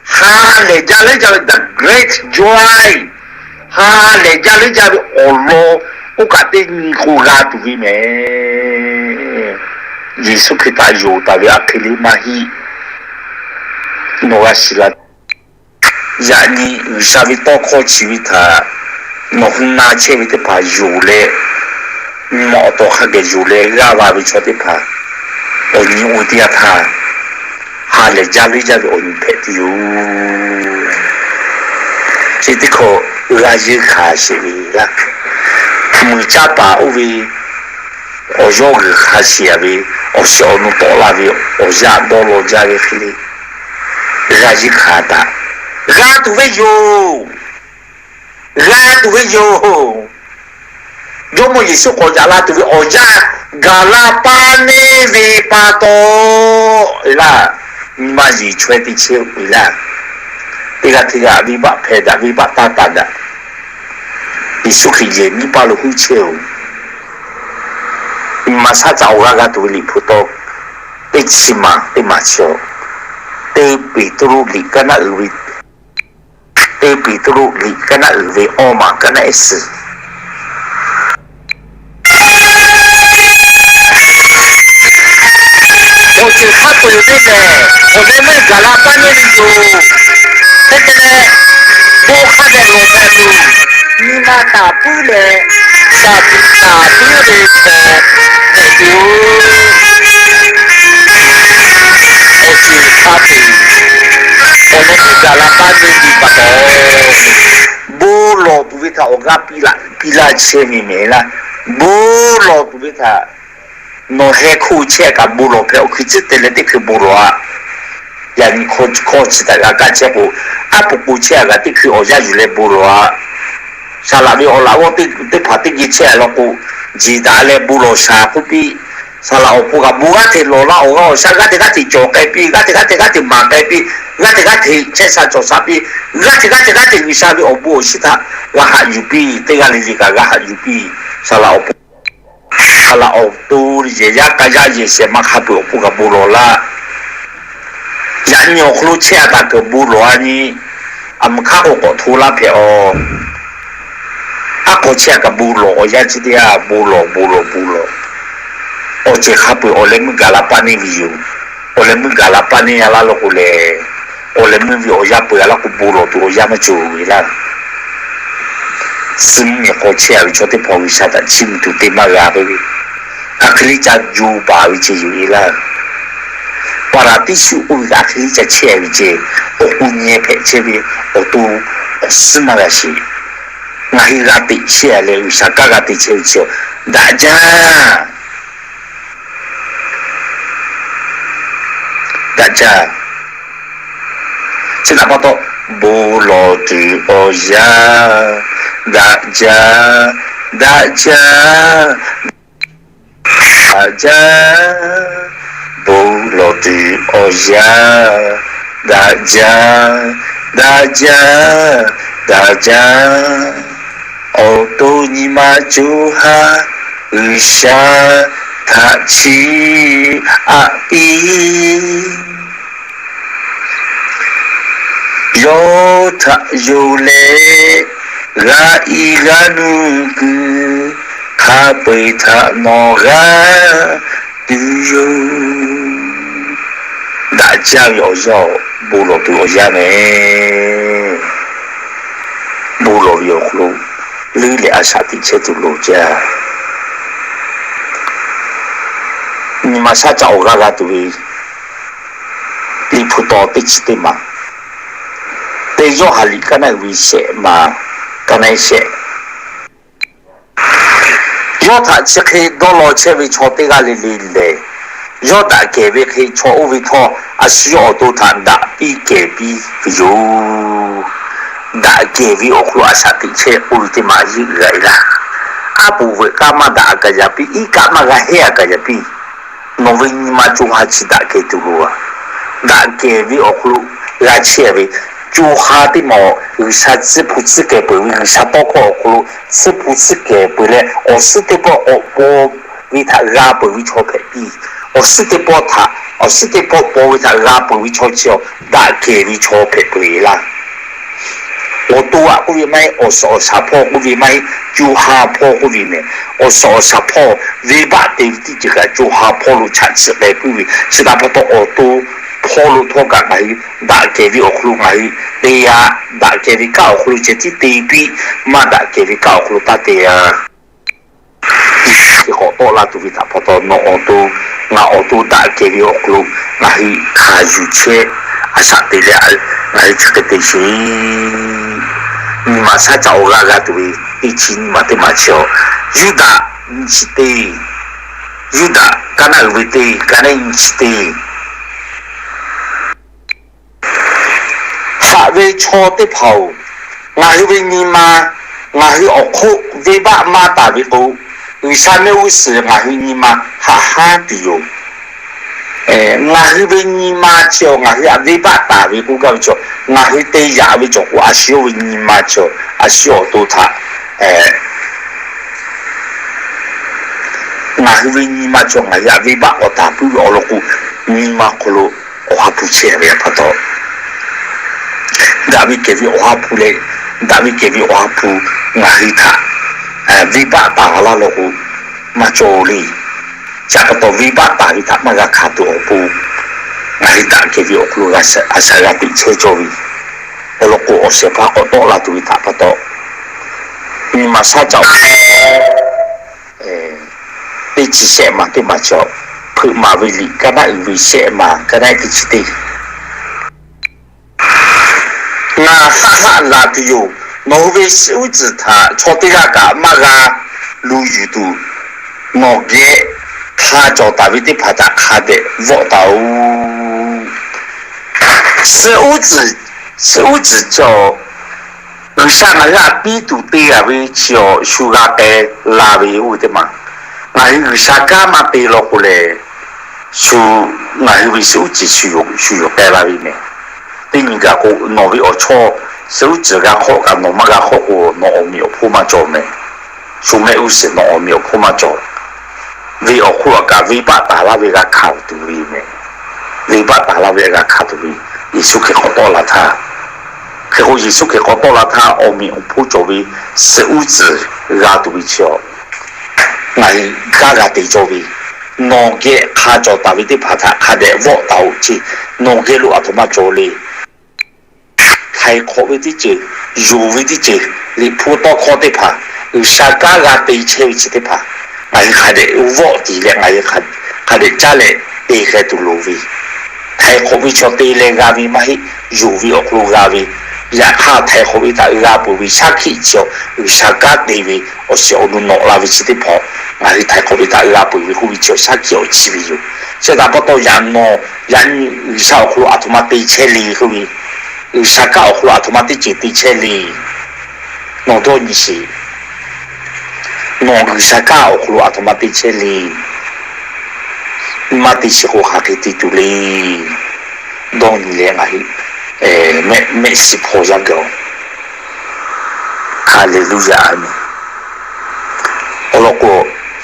ha lehˬ jaˇ leuˉ jaˇ ve the great joy, ha lehˬ jaˇ leuˉ jaˇ ve awˬ lawn oˇ kaꞈ teˇ nyi k'o g'a tuˬ ve mehˍ. Yeˍsuˆ Hkriꞈ htaꞈ yonˍ taˍ ve aˬ hk'e le maˇ heˆ. Nawˬ g'a shiˍ la, yaꞈ nyi G'uiˬsha ve tawˇ hkawˇ chi ve htaꞈ nawˬ hui na chehˇ ve teˇ hpaˍ yonˍ leh, nyi ma awˬ taw hk'a geh yonˍ leh g'aˇ va ve chaw teˇ hpaˍ awˬ nyi oˇ ve teˇ yanˇ htaˇ, ha lehˬ jaˇ leuˉ jaˇ ve awˬ nyi hpehꞈ tuˬ yoˬ. Chi teˇ hkawˇ g'a yeunˇ hkanˍ sheˍ ve laˇ. Mui caˇ paˍ oˇ ve awˬ yawˇ g'uiˬ hk'a sheˍ-a ve, awˬ shiˍ awˬ nu tawˆ la ve, awˬ yaˇ dawˇ law jaˇ ve hk'e le. g'a yiˇ hkanˍ taˍ, g'a tuˬ ve yoˬ. G'a tuˬ ve yoˬ. Jawˇmawˇ Yeˍsuˆ k'awꞈ yaꞈ la tuˬ ve awˬ yanˇ gaˬ la paˇ neˇ ve pa taw, laˇ, nyi ma yeˬ chaweh teˇ chehˇ-oˬ laˇ. Teˇ g'aˇ hteˇ g'aˇ venˇbaˆ hpehˇ daꞈ, venˇbaˆ taˇ taˍ daꞈ. Yeˍsuˆ Hkriꞈ yehˬ miˉ paˇ lo huˉ chehˇ-oˬ. Nyi ma shaˉ caꞈ awˬ g'aˇ g'a tuˬ ve Liꞈ hpu taw teˇ chi maˬ teˇ maˬ chi-oˬ, teˇ Peˍtruˆ liꞈ kaˉ naˆ uiˍ ve, teˇ Peˍtruˆ liꞈ kaˉ naˆ uiˍ ve awˇ maˬ kaˉ naˆ ehˉ suhˍ. Awˬ ceuˬ hk'a peu-eˬ ve lehˬ, awˬ leh meuˇ gaˬ la paˇ neˇ ve yoˬ. Hk'e te leh, bon hk'a dehꞈ lawˬ hpehꞈ tuˬ, nyi ma taˍ puiˉ leh, shaˍ tiꞈ taˍ puiˉ ve hpehꞈ tuˬ, awˬ ceuˬ hk'a peu-eˬ, awˬ leh meuˇ gaˬ la paˇ neˇ ve pa taw, bon lawˬ tuˬ ve htaꞈ awˬ g'aˇ piˇ laˇ chehˇ ve mehˍ laˇ. Bon lawˬ tuˬ ve htaꞈ nawˬ heh hkuˇ chehˇ kaꞈ bon lawˬ hpehꞈ, awˬ hkui tcuhˉ te leh teˇ hkui bon lawˬ-a. Yaꞈ nyi hkawˇ chi htaꞈ g'a kaˇ chehˇ k'o, aˉ po k'o chehˇ-a kaꞈ teˇ hkui awˬ yanˇ yuˬ leh bon lawˬ-a. Saˍ laꞈ ve awˬ laꞈ g'awˇ teˇ hpaˍ teˇ geh chehˇ-a law k'o, jeˬ daꞈ leh bon lawˬ shaˍ k'oˆ piˇ. Saˍ laꞈ awˬ pon kaꞈ bon g'aˇ hteꞈ lawˬ laˇ, awˬ g'aˇ awˬ shaˉ g'aˇ hteꞈ g'aˇ hteꞈ cawˬ k'ai piˇ, g'aˇ hteꞈ g'aˇ hteꞈ g'aˇ hteꞈ maˍ k'ai piˇ, g'aˇ hteꞈ g'aˇ hteꞈ chehˇ sha cawˬ sha piˇ, g'aˇ hteꞈ g'aˇ hteꞈ g'aˇ hteꞈ G'uiˬsha ve awˬ bon awˬ shinˉ htaꞈ g'a haꞈ yuˬ piˇ. Teˇ g'aˇ le le kaꞈ g'a haꞈ yuˬ piˇ. Saˍ laꞈ awˬ pon, saˍ laꞈ awˬ to yehˬ yaˇ k'a yaˇ yehˬ shehˍ ma hk'a peu-eˬ awˬ pon kaꞈ bon lawˬ laˇ. Yaꞈ nyi awˬ hk'aw lo chehˇ-a taˍ kuiˬ bon lawˬ-a nyi, aˬ mvuhˬ hk'aˇ k'o k'awꞈ hto laˇ hpehꞈ-aˬ. Aˉ hk'aw chehˇ-a kaꞈ bon lawˬ, awˬ yanˇ chi teˇ g'aˇ bon lawˬ, bon lawˬ, bon lawˬ. Awˬ ceuˬ hk'a peu-eˬ awˬ leh meuˇ gaˬ la paˇ neˇ ve yoˬ. Awˬ leh meuˇ gaˬ la paˇ neˇ-a laˇ law k'o lehˬ, awˬ leh meuˇ ve awˬ yanˇ peu-a laˇ k'o bon lawˬ tuˬ awˬ yanˇ maˇ cawˬ ve laˇ. Suh mvuhˇ miˬ hk'aw chehˇ-a ve chaw teˇ hpaˍ G'uiˬsha htaꞈ chiˇ mvuh tuˬ te maˇ g'a k'oˆ ve, hk'aˬ hk'e le ca jo baˬ ve ceh yoˬ-e laˇ. Paˍraˍdiˇsuˆ oˇ ve hk'aˬ hk'e le ca chehˇ-a ve ceh, awˬ k'o nyi hpehꞈ chehˇ ve awˬ to awˬ suhˉ maˇ g'a sheˍ. Ngaˬ hui g'a teꞈ chehˇ-a leh G'uiˬsha kanˉ g'a te chehˇ ve chi-a, daꞈ jaˇ. Daꞈ jaˇ. Chi htaꞈ pa taw, bon lawˬ tuˬ awˬ yanˇ daꞈ jaˇ, daꞈ jaˇ, daꞈ jaˇ. Bon lawˬ tuˬ awˬ yanˇ daꞈ jaˇ, daꞈ jaˇ, daꞈ jaˇ. Awˬ to nyi ma co ha G'uiˬsha htaꞈ chiˇ aꞈ piˇ. Yawˇ htaꞈ yonˍ leh g'a i g'a nuˇ kuiˬ, hk'a peu-eˬ htaꞈ nawˬ g'a tuˬ yoˬ. Daꞈ jaˇ ve awˬ yanˇ, bon lawˬ tuˬ awˬ yanˇ mehˍ. Bon lawˬ ve awˬ hk'aw lo leuˉ leh a shaꞈ teꞈ chehˇ tuˬ loˍ jaˇ. Nyi ma shaˉ caꞈ awˬ g'aˇ g'a tuˬ ve Liꞈ hpu taw teˇ chi teˇ maˬ, teˇ Yoˇhanˬ liꞈ kaˉ naˆ uiˍ ve shehˆ maˬ, kaˉ naˆ shehˆ. Yawˇ htaꞈ chi hk'e dawˇ law chehˇ ve chaw teˇ g'aˇ le le lehˬ, yawˇ daꞈ kehˬ ve hk'e chaw oˇ ve htawˇ, a shu yawˇ awˬ to htaꞈ daꞈ piˇ kehˬ piˇ ve yoˬ. Daꞈ kehˬ ve awˬ hk'aw lo a shaꞈ teꞈ chehˇ k'oˆ ve teˇ maˬ yeˇ g'a-e laˇ. Aˉ poꞈ veuꞈ kaˇ maˇ daꞈ a kaˍ yaꞈ piˇ, iˉ kaˆ maˇ g'a heˆ a kaˍ yaꞈ piˇ. Nawˬ ve nyi ma co ha chi daꞈ kehˬ tuˬ loˬ-a. Daꞈ kehˬ ve awˬ hk'aw lo g'a chehˇ ve, co ha teˇ maˬ G'uiˬsha tsuhˇ hpu tsuhˇ kehˬ peuˬ ve, G'uiˬsha tawˇ hkawˇ awˬ hk'aw lo tsuhˇ hpu tsuhˇ kehˬ peuˬ leh, awˬ suhˉ teˇ pawˆ k'awꞈ paw ve htaꞈ g'a peuˬ ve chaw hpehꞈ piˇ. Awˬ suhˉ teˇ pawˆ htaꞈ, awˬ suhˉ teˇ pawˆ paw ve htaꞈ g'a peuˬ ve chaw chi-a, daꞈ kehˬ ve chaw hpehꞈ peuˬ-e laˇ. Awˬ to aꞈ k'oˆ ve maˇ heˆ, awˬ suhˍ awˬ shaˍ hpawˇ k'oˆ ve maˇ heˆ, co ha hpawˇ k'oˆ ve mehˍ. Awˬ suhˍ awˬ shaˍ hpawˇ venˇbaˆ te ve teˇ ceuˬ kaꞈ co ha hpawˇ lo chaꞈ chiꞈ k'ai puiˉ ve, chi htaꞈ pa taw awˬ to hpawˇ lo htawˇ kaꞈ ngaˬ hui daꞈ kehˬ ve awˬ hk'aw lo ngaˬ hui te-a. Daꞈ kehˬ ve kanˉ awˬ hk'aw lo ceh tiˉ te piˇ, maˇ daꞈ kehˬ ve kanˉ awˬ hk'aw lo taˇ te-a. Yeˍsuˆ Hkriꞈ k'awꞈ tawˆ la tuˬ ve htaꞈ pa taw nawˬ awˬ to, ngaˬ awˬ to daꞈ kehˬ ve awˬ hk'aw lo ngaˬ hui hkanˍ yuˬ chehˇ, a shaꞈ teꞈ leh ngaˬ hui chi hk'e te sheˍ. Nyi ma shaˉ caꞈ awˬ g'aˇ g'a tuˬ ve teˇ chi nyi ma teˇ maˬ chi-a, Yuˇdaꞈ nyi chi teˇ, Yuˇdaꞈ kaˉ naˆ uiˍ ve teˇ, kaˉ naˆ nyi chi teˇ. daꞈ ve chaw teˇ hpaˍ-oˬ, ngaˬ hui ve nyi ma, ngaˬ hui awˬ hk'oˆ venˇbaˆ maˇ taˍ ve k'o, G'uiˬsha mehˆ g'uˇ suhˍ ngaˬ hui nyi ma haꞈ haˉ tuˬ yoˬ. Ngaˬ hui ve nyi ma chi awˬ ngaˬ hui htaꞈ venˇbaˆ taˍ ve k'oˆ gaˇ ve chaw, ngaˬ hui te yaꞈ ve cawˬ k'o, a shu yawˇ ve nyi ma chi awˬ a shu awˬ to htaꞈ ngaˬ hui ve nyi ma chi ngaˬ hui htaꞈ venˇbaˆ k'awꞈ taˍ puiˉ ve awˬ lawn k'o, nyi ma hk'aw lo Awˬ ha hpu chehˇ ve pa taw, daꞈ ve kehˬ ve Awˬ ha hpu leh, daꞈ ve kehˬ ve Awˬ ha hpu ngaˬ hui htaꞈ venˇbaˆ taˍ laˇ law k'o, maˇ cawˬ le. Chi pa taw venˇbaˆ taˍ ve htaꞈ maˇ g'a hkanˍ tuˬ awˬ pon, ngaˬ hui daꞈ kehˬ ve awˬ hk'aw lo a shaꞈ g'a teꞈ chehˇ cawˇ ve, awˬ lawn k'o, awˬ shehˍ hpaˇ k'awꞈ tawˆ la tuˬ ve htaꞈ pa taw, nyi ma shaˉ caꞈ awˬ teˇ chi shehˆ maˬ teˇ maˬ chi awˬ, hpeuꞈ maˍ ve liꞈ kaˇ naˆ uiˍ ve shehˆ maˬ kaˇ naˆ teˇ chi teˇ Ngaˬ haˆ haˆ laˬ tuˬ yoˬ. Nawˬ hui ve suhˉ uˉ tcuhˍ htaꞈ chaw teˇ g'aˇ kaꞈ maˇ g'a lu yuˬ tuˬ, nawˬ geh hk'a cawˬ taˍ ve teˇ hpaˍ htaꞈ hk'a dehꞈ vawˆ taˍ-oꞈ. Suhˉ uˉ tcuhˍ, suhˉ uˉ tcuhˍ chi awˬ, G'uiˬsha ngaˬ hui htaꞈ piˇ tuˬ te gaˇ ve chi awˬ shu g'a k'ai la ve oˇ ve teˇ maˬ. Ngaˬ hui G'uiˬsha kanˉ maˇ te law k'o lehˬ, shu ngaˬ hui ve suhˉ uˉ tcuhˍ shu yonˍ k'ai la ve mehˍ. Teˇ nyi gaˬ k'o, nawˬ ve awˬ chawˇ suhˉ uˉ tcuhˍ g'a hk'awˆ kaꞈ nawˬ maˇ g'a hk'awˆ k'o, nawˬ awˬ meꞈ awˬ hponˇ maˇ cawˬ mehˍ. Shu mehˆ g'uˇ suhˍ nawˬ awˬ meꞈ awˬ hponˇ maˇ cawˬ. Ve awˬ hk'oˆ a kaꞈ venˇbaˆ taˍ laˇ ve g'a hkanˍ tuˬ ve mehˍ. Venˇbaˆ taˍ laˇ ve g'a hkanˍ tuˬ ve, Yeˍsuˆ Hkriꞈ k'awꞈ tawˆ la htaˇ, hk'e k'o Yeˍsuˆ Hkriꞈ k'awꞈ tawˆ la htaˇ, awˬ meꞈ awˬ hponˇ cawˬ ve suhˉ uˉ tcuhˍ g'a tuˬ ve chi awˬ, ngaˬ hui kanˉ g'a te cawˇ ve, nawˬ geh hk'a cawˬ taˍ ve teˇ hpaˍ htaꞈ hk'a dehꞈ vawˆ taˍ-oꞈ ce. Nawˬ geh lo aˬ htoꞈ ma cawˬ le. Htaiˍ hk'awꞈ ve teˇ ceuˬ, yonˍ ve teˇ ceuˬ, Liꞈ hpu tawˇ hkawˇ teˇ hpaˍ, G'uiˬsha kanˉ g'a te chehˇ ve chi teˇ hpaˍ, ngaˬ hui hk'a dehꞈ vawˆ tiˍ leh ngaˬ hui hk'a dehꞈ caˉ leh te k'ai tuˬ loˍ ve. Htaiˍ hk'awꞈ ve chaw te leh g'a ve maˇ heˆ, yonˍ ve awˬ hk'aw lo g'a ve. Yaꞈ hk'aˇ htaiˍ hk'awꞈ ve htaꞈ g'a peuˬ ve shaˉ hkiˆ chi awˬ, G'uiˬsha kanˉ te ve awˬ shiˍ awˬ nu nawꞈ la ve chi teˇ hpaˍ, ngaˬ hui htaiˍ hk'awꞈ ve htaꞈ g'a peuˬ ve k'oˆ ve chi awˬ shaˉ hkiˆ awˬ chi ve yoˬ. Chi htaꞈ pa taw yaꞈ nawˬ, yaꞈ nyi G'uiˬsha awˬ hk'aw lo aˬ htoꞈ ma te chehˇ le k'oˆ ve, G'uiˬsha kanˉ awˬ hk'aw lo aˬ htoꞈ ma teˇ ceuˬ te chehˇ le. Nawˬ dawˇ nyi sheˍ. Nawˬ G'uiˬsha kanˉ awˬ hk'aw lo aˬ htoꞈ ma te chehˇ le. Maˇ te sheˍ k'o hk'aˬ hk'e te tuˬ le. Dawˇ nyi leh ngaˬ hui mehˆ shiˍ hpaw yaˇ gaˬ-oˬ. Haˍleˍluˇyaꞈ, a meˍ. Awˬ lawn k'o,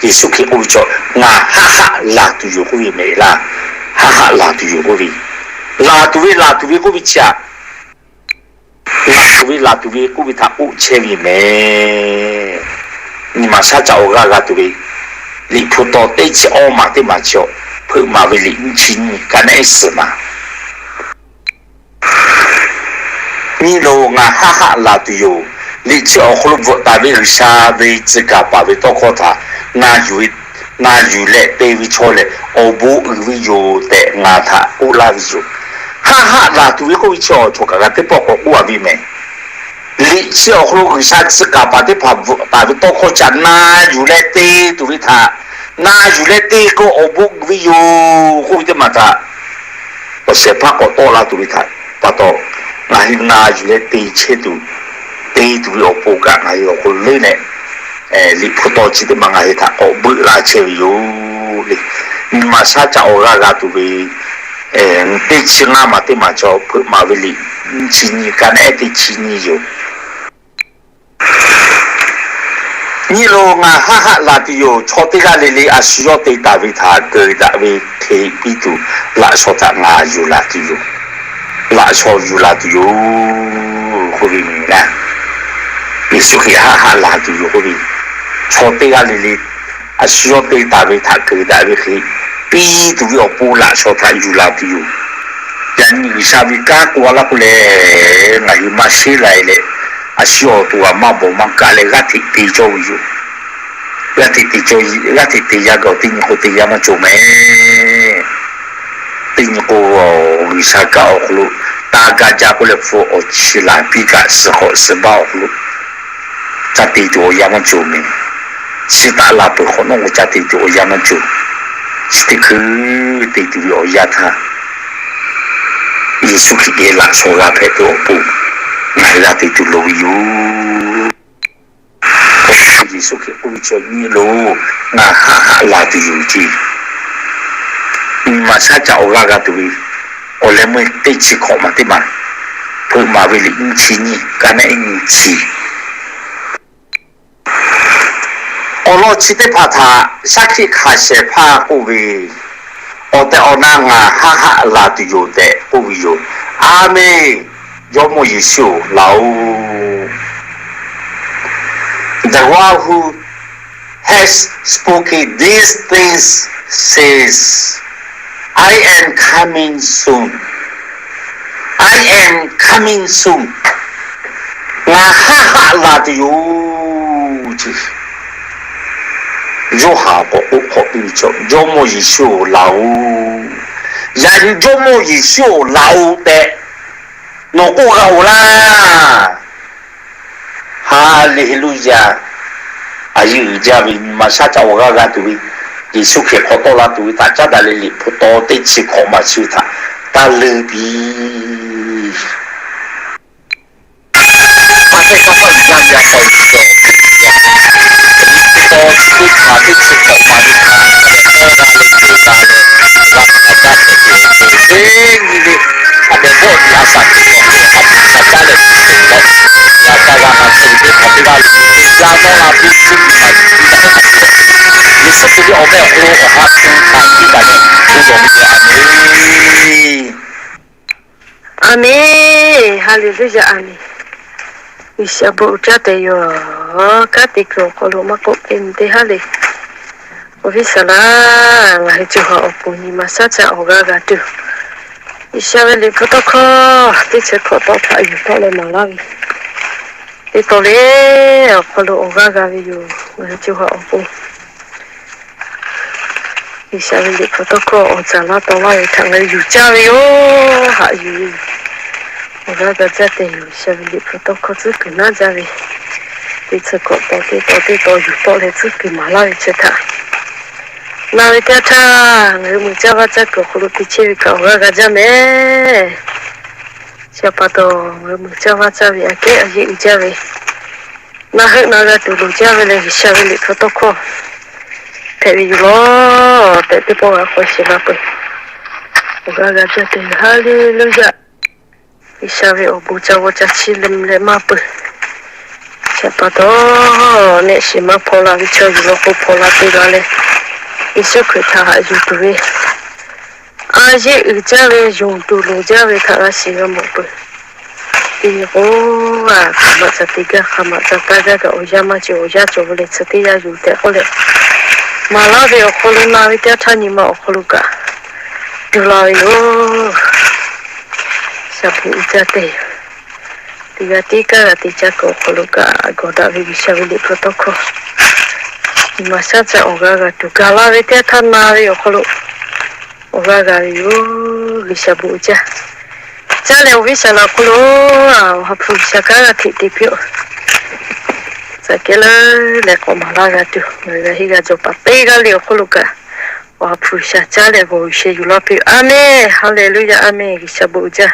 Yeˍsuˆ Hkriꞈ k'oˆ ve chaw, ngaˬ haˆ haˆ laˬ tuˬ yoˬ k'oˆ ve mehˍ laˇ. Haˆ haˆ laˬ tuˬ yoˬ k'oˆ ve, laˬ tuˬ ve, laˬ tuˬ ve k'oˆ ve chi aꞈ, laˬ tuˬ ve, laˬ tuˬ ve k'oˆ ve htaꞈ k'oˆ chehˇ ve mehˍ. Nyi ma shaˉ caꞈ awˬ g'aˇ g'a tuˬ ve, Liꞈ hpu taw teˇ chi awˇ maˬ teˇ maˬ chi awˬ, hpeuꞈ maˍ ve liꞈ nyiˇ chi nyiˇ kaˇ naˆ ehˉ suhˍ maˬ. Nyi loˬ, ngaˬ haˆ haˆ laˬ tuˬ yoˬ. Liꞈ chi awˬ hk'aw lo bvuhꞈ taˍ ve G'uiˬsha ve tcuh kaˍ paˍ ve tawˇ hkawˇ htaꞈ na yuˬ leh te ve chaw lehˬ, awˬ bon uiˍ ve yoˬ tehꞈ ngaˬ htaꞈ k'oˆ laˇ ve yoˬ. Haˆ haˆ laˬ tuˬ ve k'oˆ ve chi awˬ, chaw kaꞈ g'a teˇ pawˆ k'awꞈ k'oˆ a ve mehˍ. Liꞈ chi awˬ hk'aw lo G'uiˬsha tcuh kaˍ paˍ teˇ hpaˍ bvuhꞈ taˍ ve tawˇ hkawˇ ca na yuˬ leh te tuˬ ve htaꞈ, na yuˬ leh te k'o awˬ bon uiˍ ve yoˬ k'oˆ ve teˇ maˬ htaꞈ, awˬ shehˍ hpaˇ k'awꞈ tawˆ la tuˬ ve htaꞈ pa taw, ngaˬ hui na yuˬ leh te chehˇ tuˬ, te tuˬ ve awˬ pon kaꞈ ngaˬ hui awˬ hk'aw lo leuˉ leh, Liꞈ hpu taw chi teˇ maˬ ngaˬ hui htaꞈ k'awꞈ beuˆ laˇ chehˇ ve yoˬ le. Nyi ma shaˉ caꞈ awˬ g'aˇ g'a tuˬ ve, teˇ chi ngaˇ maˬ teˇ maˬ chaw hpeuꞈ maˍ ve liꞈ nyiˇ chi nyiˇ kaˇ naˆ ehˉ teˇ chi nyiˇ yoˬ. Nyi loˬ, ngaˬ haˆ haˆ laˬ tuˬ yoˬ. Chaw teˇ g'aˇ le le a shu yawˇ te taˍ ve htaꞈ keunˍ daꞈ ve hk'e piˇ tuˬ, laꞈ shaw htaꞈ ngaˬ yuˬ laˬ tuˬ yoˬ. Laꞈ shaw yuˬ laˬ tuˬ yoˬ k'oˆ ve mehˍ laˇ. Yeˍsuˆ Hkriꞈ haˆ haˆ laˬ tuˬ yoˬ k'oˆ ve, chaw teˇ g'aˇ le le a shu yawˇ te taˍ ve htaꞈ keunˍ daꞈ ve hk'e piˇ tuˬ ve awˬ pon laꞈ shaw htaꞈ yuˬ laˬ tuˬ yoˬ. Yaꞈ nyi G'uiˬsha ve kanˉ k'oˆ a laˇ k'oˆ leh, ngaˬ hui maˇ sheˉ lai leh, a shu awˬ to g'a maˇ bawˬ maˇ kaˆ leh g'aˇ hteꞈ te cawˇ ve yoˬ. G'aˇ hteꞈ te cawˇ, g'aˇ hteꞈ te yaˇ gaˬ teˇ nyi k'o te yaˇ maˇ cawˬ mehˍ. Teˇ nyi k'o, G'uiˬsha kanˉ awˬ hk'aw lo taˇ gaˇ jaˇ k'oˆ leh hpu awˬ chi laˬ piˇ kaꞈ suhˍ hk'awꞈ suhˍ baˆ awˬ hk'aw lo ca te tuˬ awˬ yanˇ maˇ cawˬ mehˍ. Chi taˆ la peuˬ hk'awꞈ nawˉ k'o ca te tuˬ awˬ yanˇ maˇ cawˬ. Chi teˇ hkui te tuˬ ve awˬ yanˇ htaˇ, Yeˍsuˆ Hkriꞈ geh laꞈ shawnˍ g'a hpehꞈ tuˬ awˬ pon ngaˬ hui g'a te tuˬ loˍ ve yoˬ. Yeˍsuˆ Hkriꞈ k'oˆ ve, Chaw nyi loˬ, ngaˬ haˆ haˆ laˬ tuˬ yoˬ ceˇ. Nyi ma shaˉ caꞈ awˬ g'aˇ g'a tuˬ ve, awˬ leh meuˇ teˇ chi hkawꞈ maˬ teˇ maˬ, hpeuꞈ maˍ ve liꞈ nyiˇ chi nyiˇ, ka naˆ nyiˇ chi Awˬ lawn chi teˇ hpaˍ htaꞈ shaˉ hkiˆ hkanˍ shehˍ hpaˇ k'oˆ ve, awˬ tehˬ awˬ na ngaˬ haˆ haˆ laˬ tuˬ yoˬ tehꞈ k'oˆ ve yoˬ. A menˬ. Jawˇmawˇ Yeˍsuˆ-oˬ, laˬ-oꞈ. The one who has spoken these things says, I am coming soon. I am coming soon. Ngaˬ haˆ haˆ laˬ tuˬ yoˬ ceˇ. Yoˇhanˬ k'awꞈ k'oˆ hk'awꞈ piˇ ve chaw, Jawˇmawˇ Yeˍsuˆ-oˬ, laˬ-oꞈ. Yaꞈ nyi Jawˇmawˇ Yeˍsuˆ-oˬ, laˬ-oꞈ tehꞈ nawˬ k'oˆ g'a-oˬ laˇ. Haˍleˍluˆyaˍ. A yeˇ uiˍ jaˇ ve nyi ma shaˉ caꞈ awˬ g'aˇ g'a tuˬ ve, Yeˍsuˆ Hkriꞈ hk'awꞈ tawˆ la tuˬ ve htaꞈ caˉ daꞈ leh, liꞈ hpu taw teˇ chi hkawꞈ maˬ chi ve htaꞈ taˇ leuˉ piˇ. Maˇ teˇ kaˇ paˆ uiˍ jaˇ ve a shaꞈ uiˍ jaˇ. Liꞈ hpu taw chi teˇ hpaˍ teˇ chi hkawꞈ maˬ ve htaꞈ leh tawˇ g'a leh ceuˬ g'a leh, g'a hkanˍ caˇ hpehꞈ tuˬ awˬ pon teˇ nyi ve a dehꞈ bawˆ nyi a shaꞈ teˇ hpaˍ hk'e a hkanˍ caˇ leh tuˬ teˇ hkawꞈ g'a caˇ g'a na tcuh ve teˇ hpaˍ teˇ g'aˇ le, yaˇ dawˇ la piˇ cuˇ ve htaꞈ yuˬ piˇ daꞈ ve hk'a shuˍ, Yeˍsuˆ Hkriꞈ ve awˬ meh awˬ hk'aw lo awˬ ha hpu htaꞈ piˇ taˍ leh, bon lawˬ ve yoˬ. A menˬ. A menˬ. Haˍleˍluˆyaˍ. A menˬ. G'uiˬsha bon uiˍ jaˇ tehꞈ yoˬ. Kanˉ te kuiˬ awˬ hk'aw lo maˇ k'oˆ, teˇ nyi teˇ haˉ le. Awˬ viˉ saˍ laꞈ, ngaˬ hui co ha awˬ pon nyi ma shaˉ caꞈ awˬ g'aˇ g'a tuˬ, G'uiˬsha ve liꞈ hpu tawˇ hkawˇ teˇ chi hkawꞈ tawˇ hpaꞈ yuˬ tawˆ leh maˍ laˇ ve, teˇ taw le awˬ hk'aw lo awˬ g'aˇ g'a ve yoˬ. Ngaˬ hui co ha awˬ pon G'uiˬsha ve liꞈ hpu tawˇ hkawˇ awˬ caˍ laˇ taw laˇ ve htaꞈ ngaˬ hui yuˬ caˇ ve yoˬ. Haꞈ yuˬ ve yoˬ. Awˬ g'aˇ g'a jaˇ tehꞈ yoˬ. G'uiˬsha ve liꞈ hpu tawˇ hkawˇ tcuhˉ kuiˬ naˉ jaˇ ve, teˇ chi hkawꞈ tawˇ teˇ taw teˇ taw yuˬ tawˆ leh tcuhˉ kuiˬ maˍ laˇ ve chi htaꞈ na ve teˇ yanˇ htaˇ, ngaˬ hui mui caˇ vaˇ caˇ kuiˬ awˬ hk'aw lo te chehˇ ve kaꞈ awˬ g'aˇ g'a jaˇ mehˍ. Chi pa taw, ngaˬ hui mui caˇ vaˇ caˇ ve aꞈ kehˉ a yeˆ uiˍ jaˇ ve, na heuˆ na g'a tuˬ loˍ jaˇ ve leh, G'uiˬsha ve liꞈ hpu tawˇ hkawˇ hpehꞈ ve yoˬ law tehꞈ, teˇ pawˆ g'a k'awꞈ shiˍ la peuˬ. Awˬ g'aˇ g'a jaˇ tehꞈ, Haˍleˍluˆyaˍ. G'uiˬsha ve awˬ bon ca g'aw ca chiˇ leh maˇ peuˬ. Chi pa taw, nehˆ shiˍ maˇ hpaw la ve chaw yuˬ law k'o hpaw la te la leh, Yeˍsuˆ Hkriꞈ htaꞈ haꞈ yuˬ tuˬ ve, a yeˆ uiˍ jaˇ ve yonˍ tuˬ loˍ jaˇ ve htaꞈ g'a shiˍ g'a mawˬ peuˬ. Teˇ nyi k'o, a hk'aˬ ma ca te gaˇ, hk'aˬ ma ca taˇ gaˇ kaꞈ awˬ yanˇ maˇ cawˬ, awˬ yanˇ cawˬ ve leh chi teˇ yanˇ yuˬ tehꞈ k'oˆ leh, maˍ laˇ ve awˬ hk'aw lo na ve teˇ yanˇ htaˇ nyi ma awˬ hk'aw lo kaꞈ tuˬ la ve yoˬ. Shaˍ peuˬ uiˍ jaˇ tehꞈ yoˬ. Teˇ g'aˇ tiˉ kaˇ g'a te caˇ kuiˬ awˬ hk'aw lo kaꞈ gawˬ daꞈ ve G'uiˬsha ve liꞈ hpu tawˇ hkawˇ, nyi ma shaˉ caꞈ awˬ g'aˇ g'a tuˬ gaˬ la ve teˇ yanˇ htaˇ na ve awˬ hk'aw lo awˬ g'aˇ g'a ve yoˬ. G'uiˬsha bon uiˍ jaˇ. Caˇ leh awˬ viˉ saˍ laꞈ awˬ hk'aw lo Awˬ ha hpu G'uiˬsha kanˉ g'a hteꞈ te piˇ-oˆ. Tcuh kehˉ leuˉ leh k'awꞈ maˍ laˇ g'a tuˬ, ngaˬ hui g'a henˇ g'a jawˬ paˍ teˇ g'aˇ le awˬ hk'aw lo kaꞈ, Awˬ ha hpu G'uiˬsha caˇ leh g'awˬ uiˍ sheh yuˬ laˇ piˇ-oˆ. A menˬ. Haˍleˍluˆyaˍ. A menˬ. G'uiˬsha bon uiˍ jaˇ.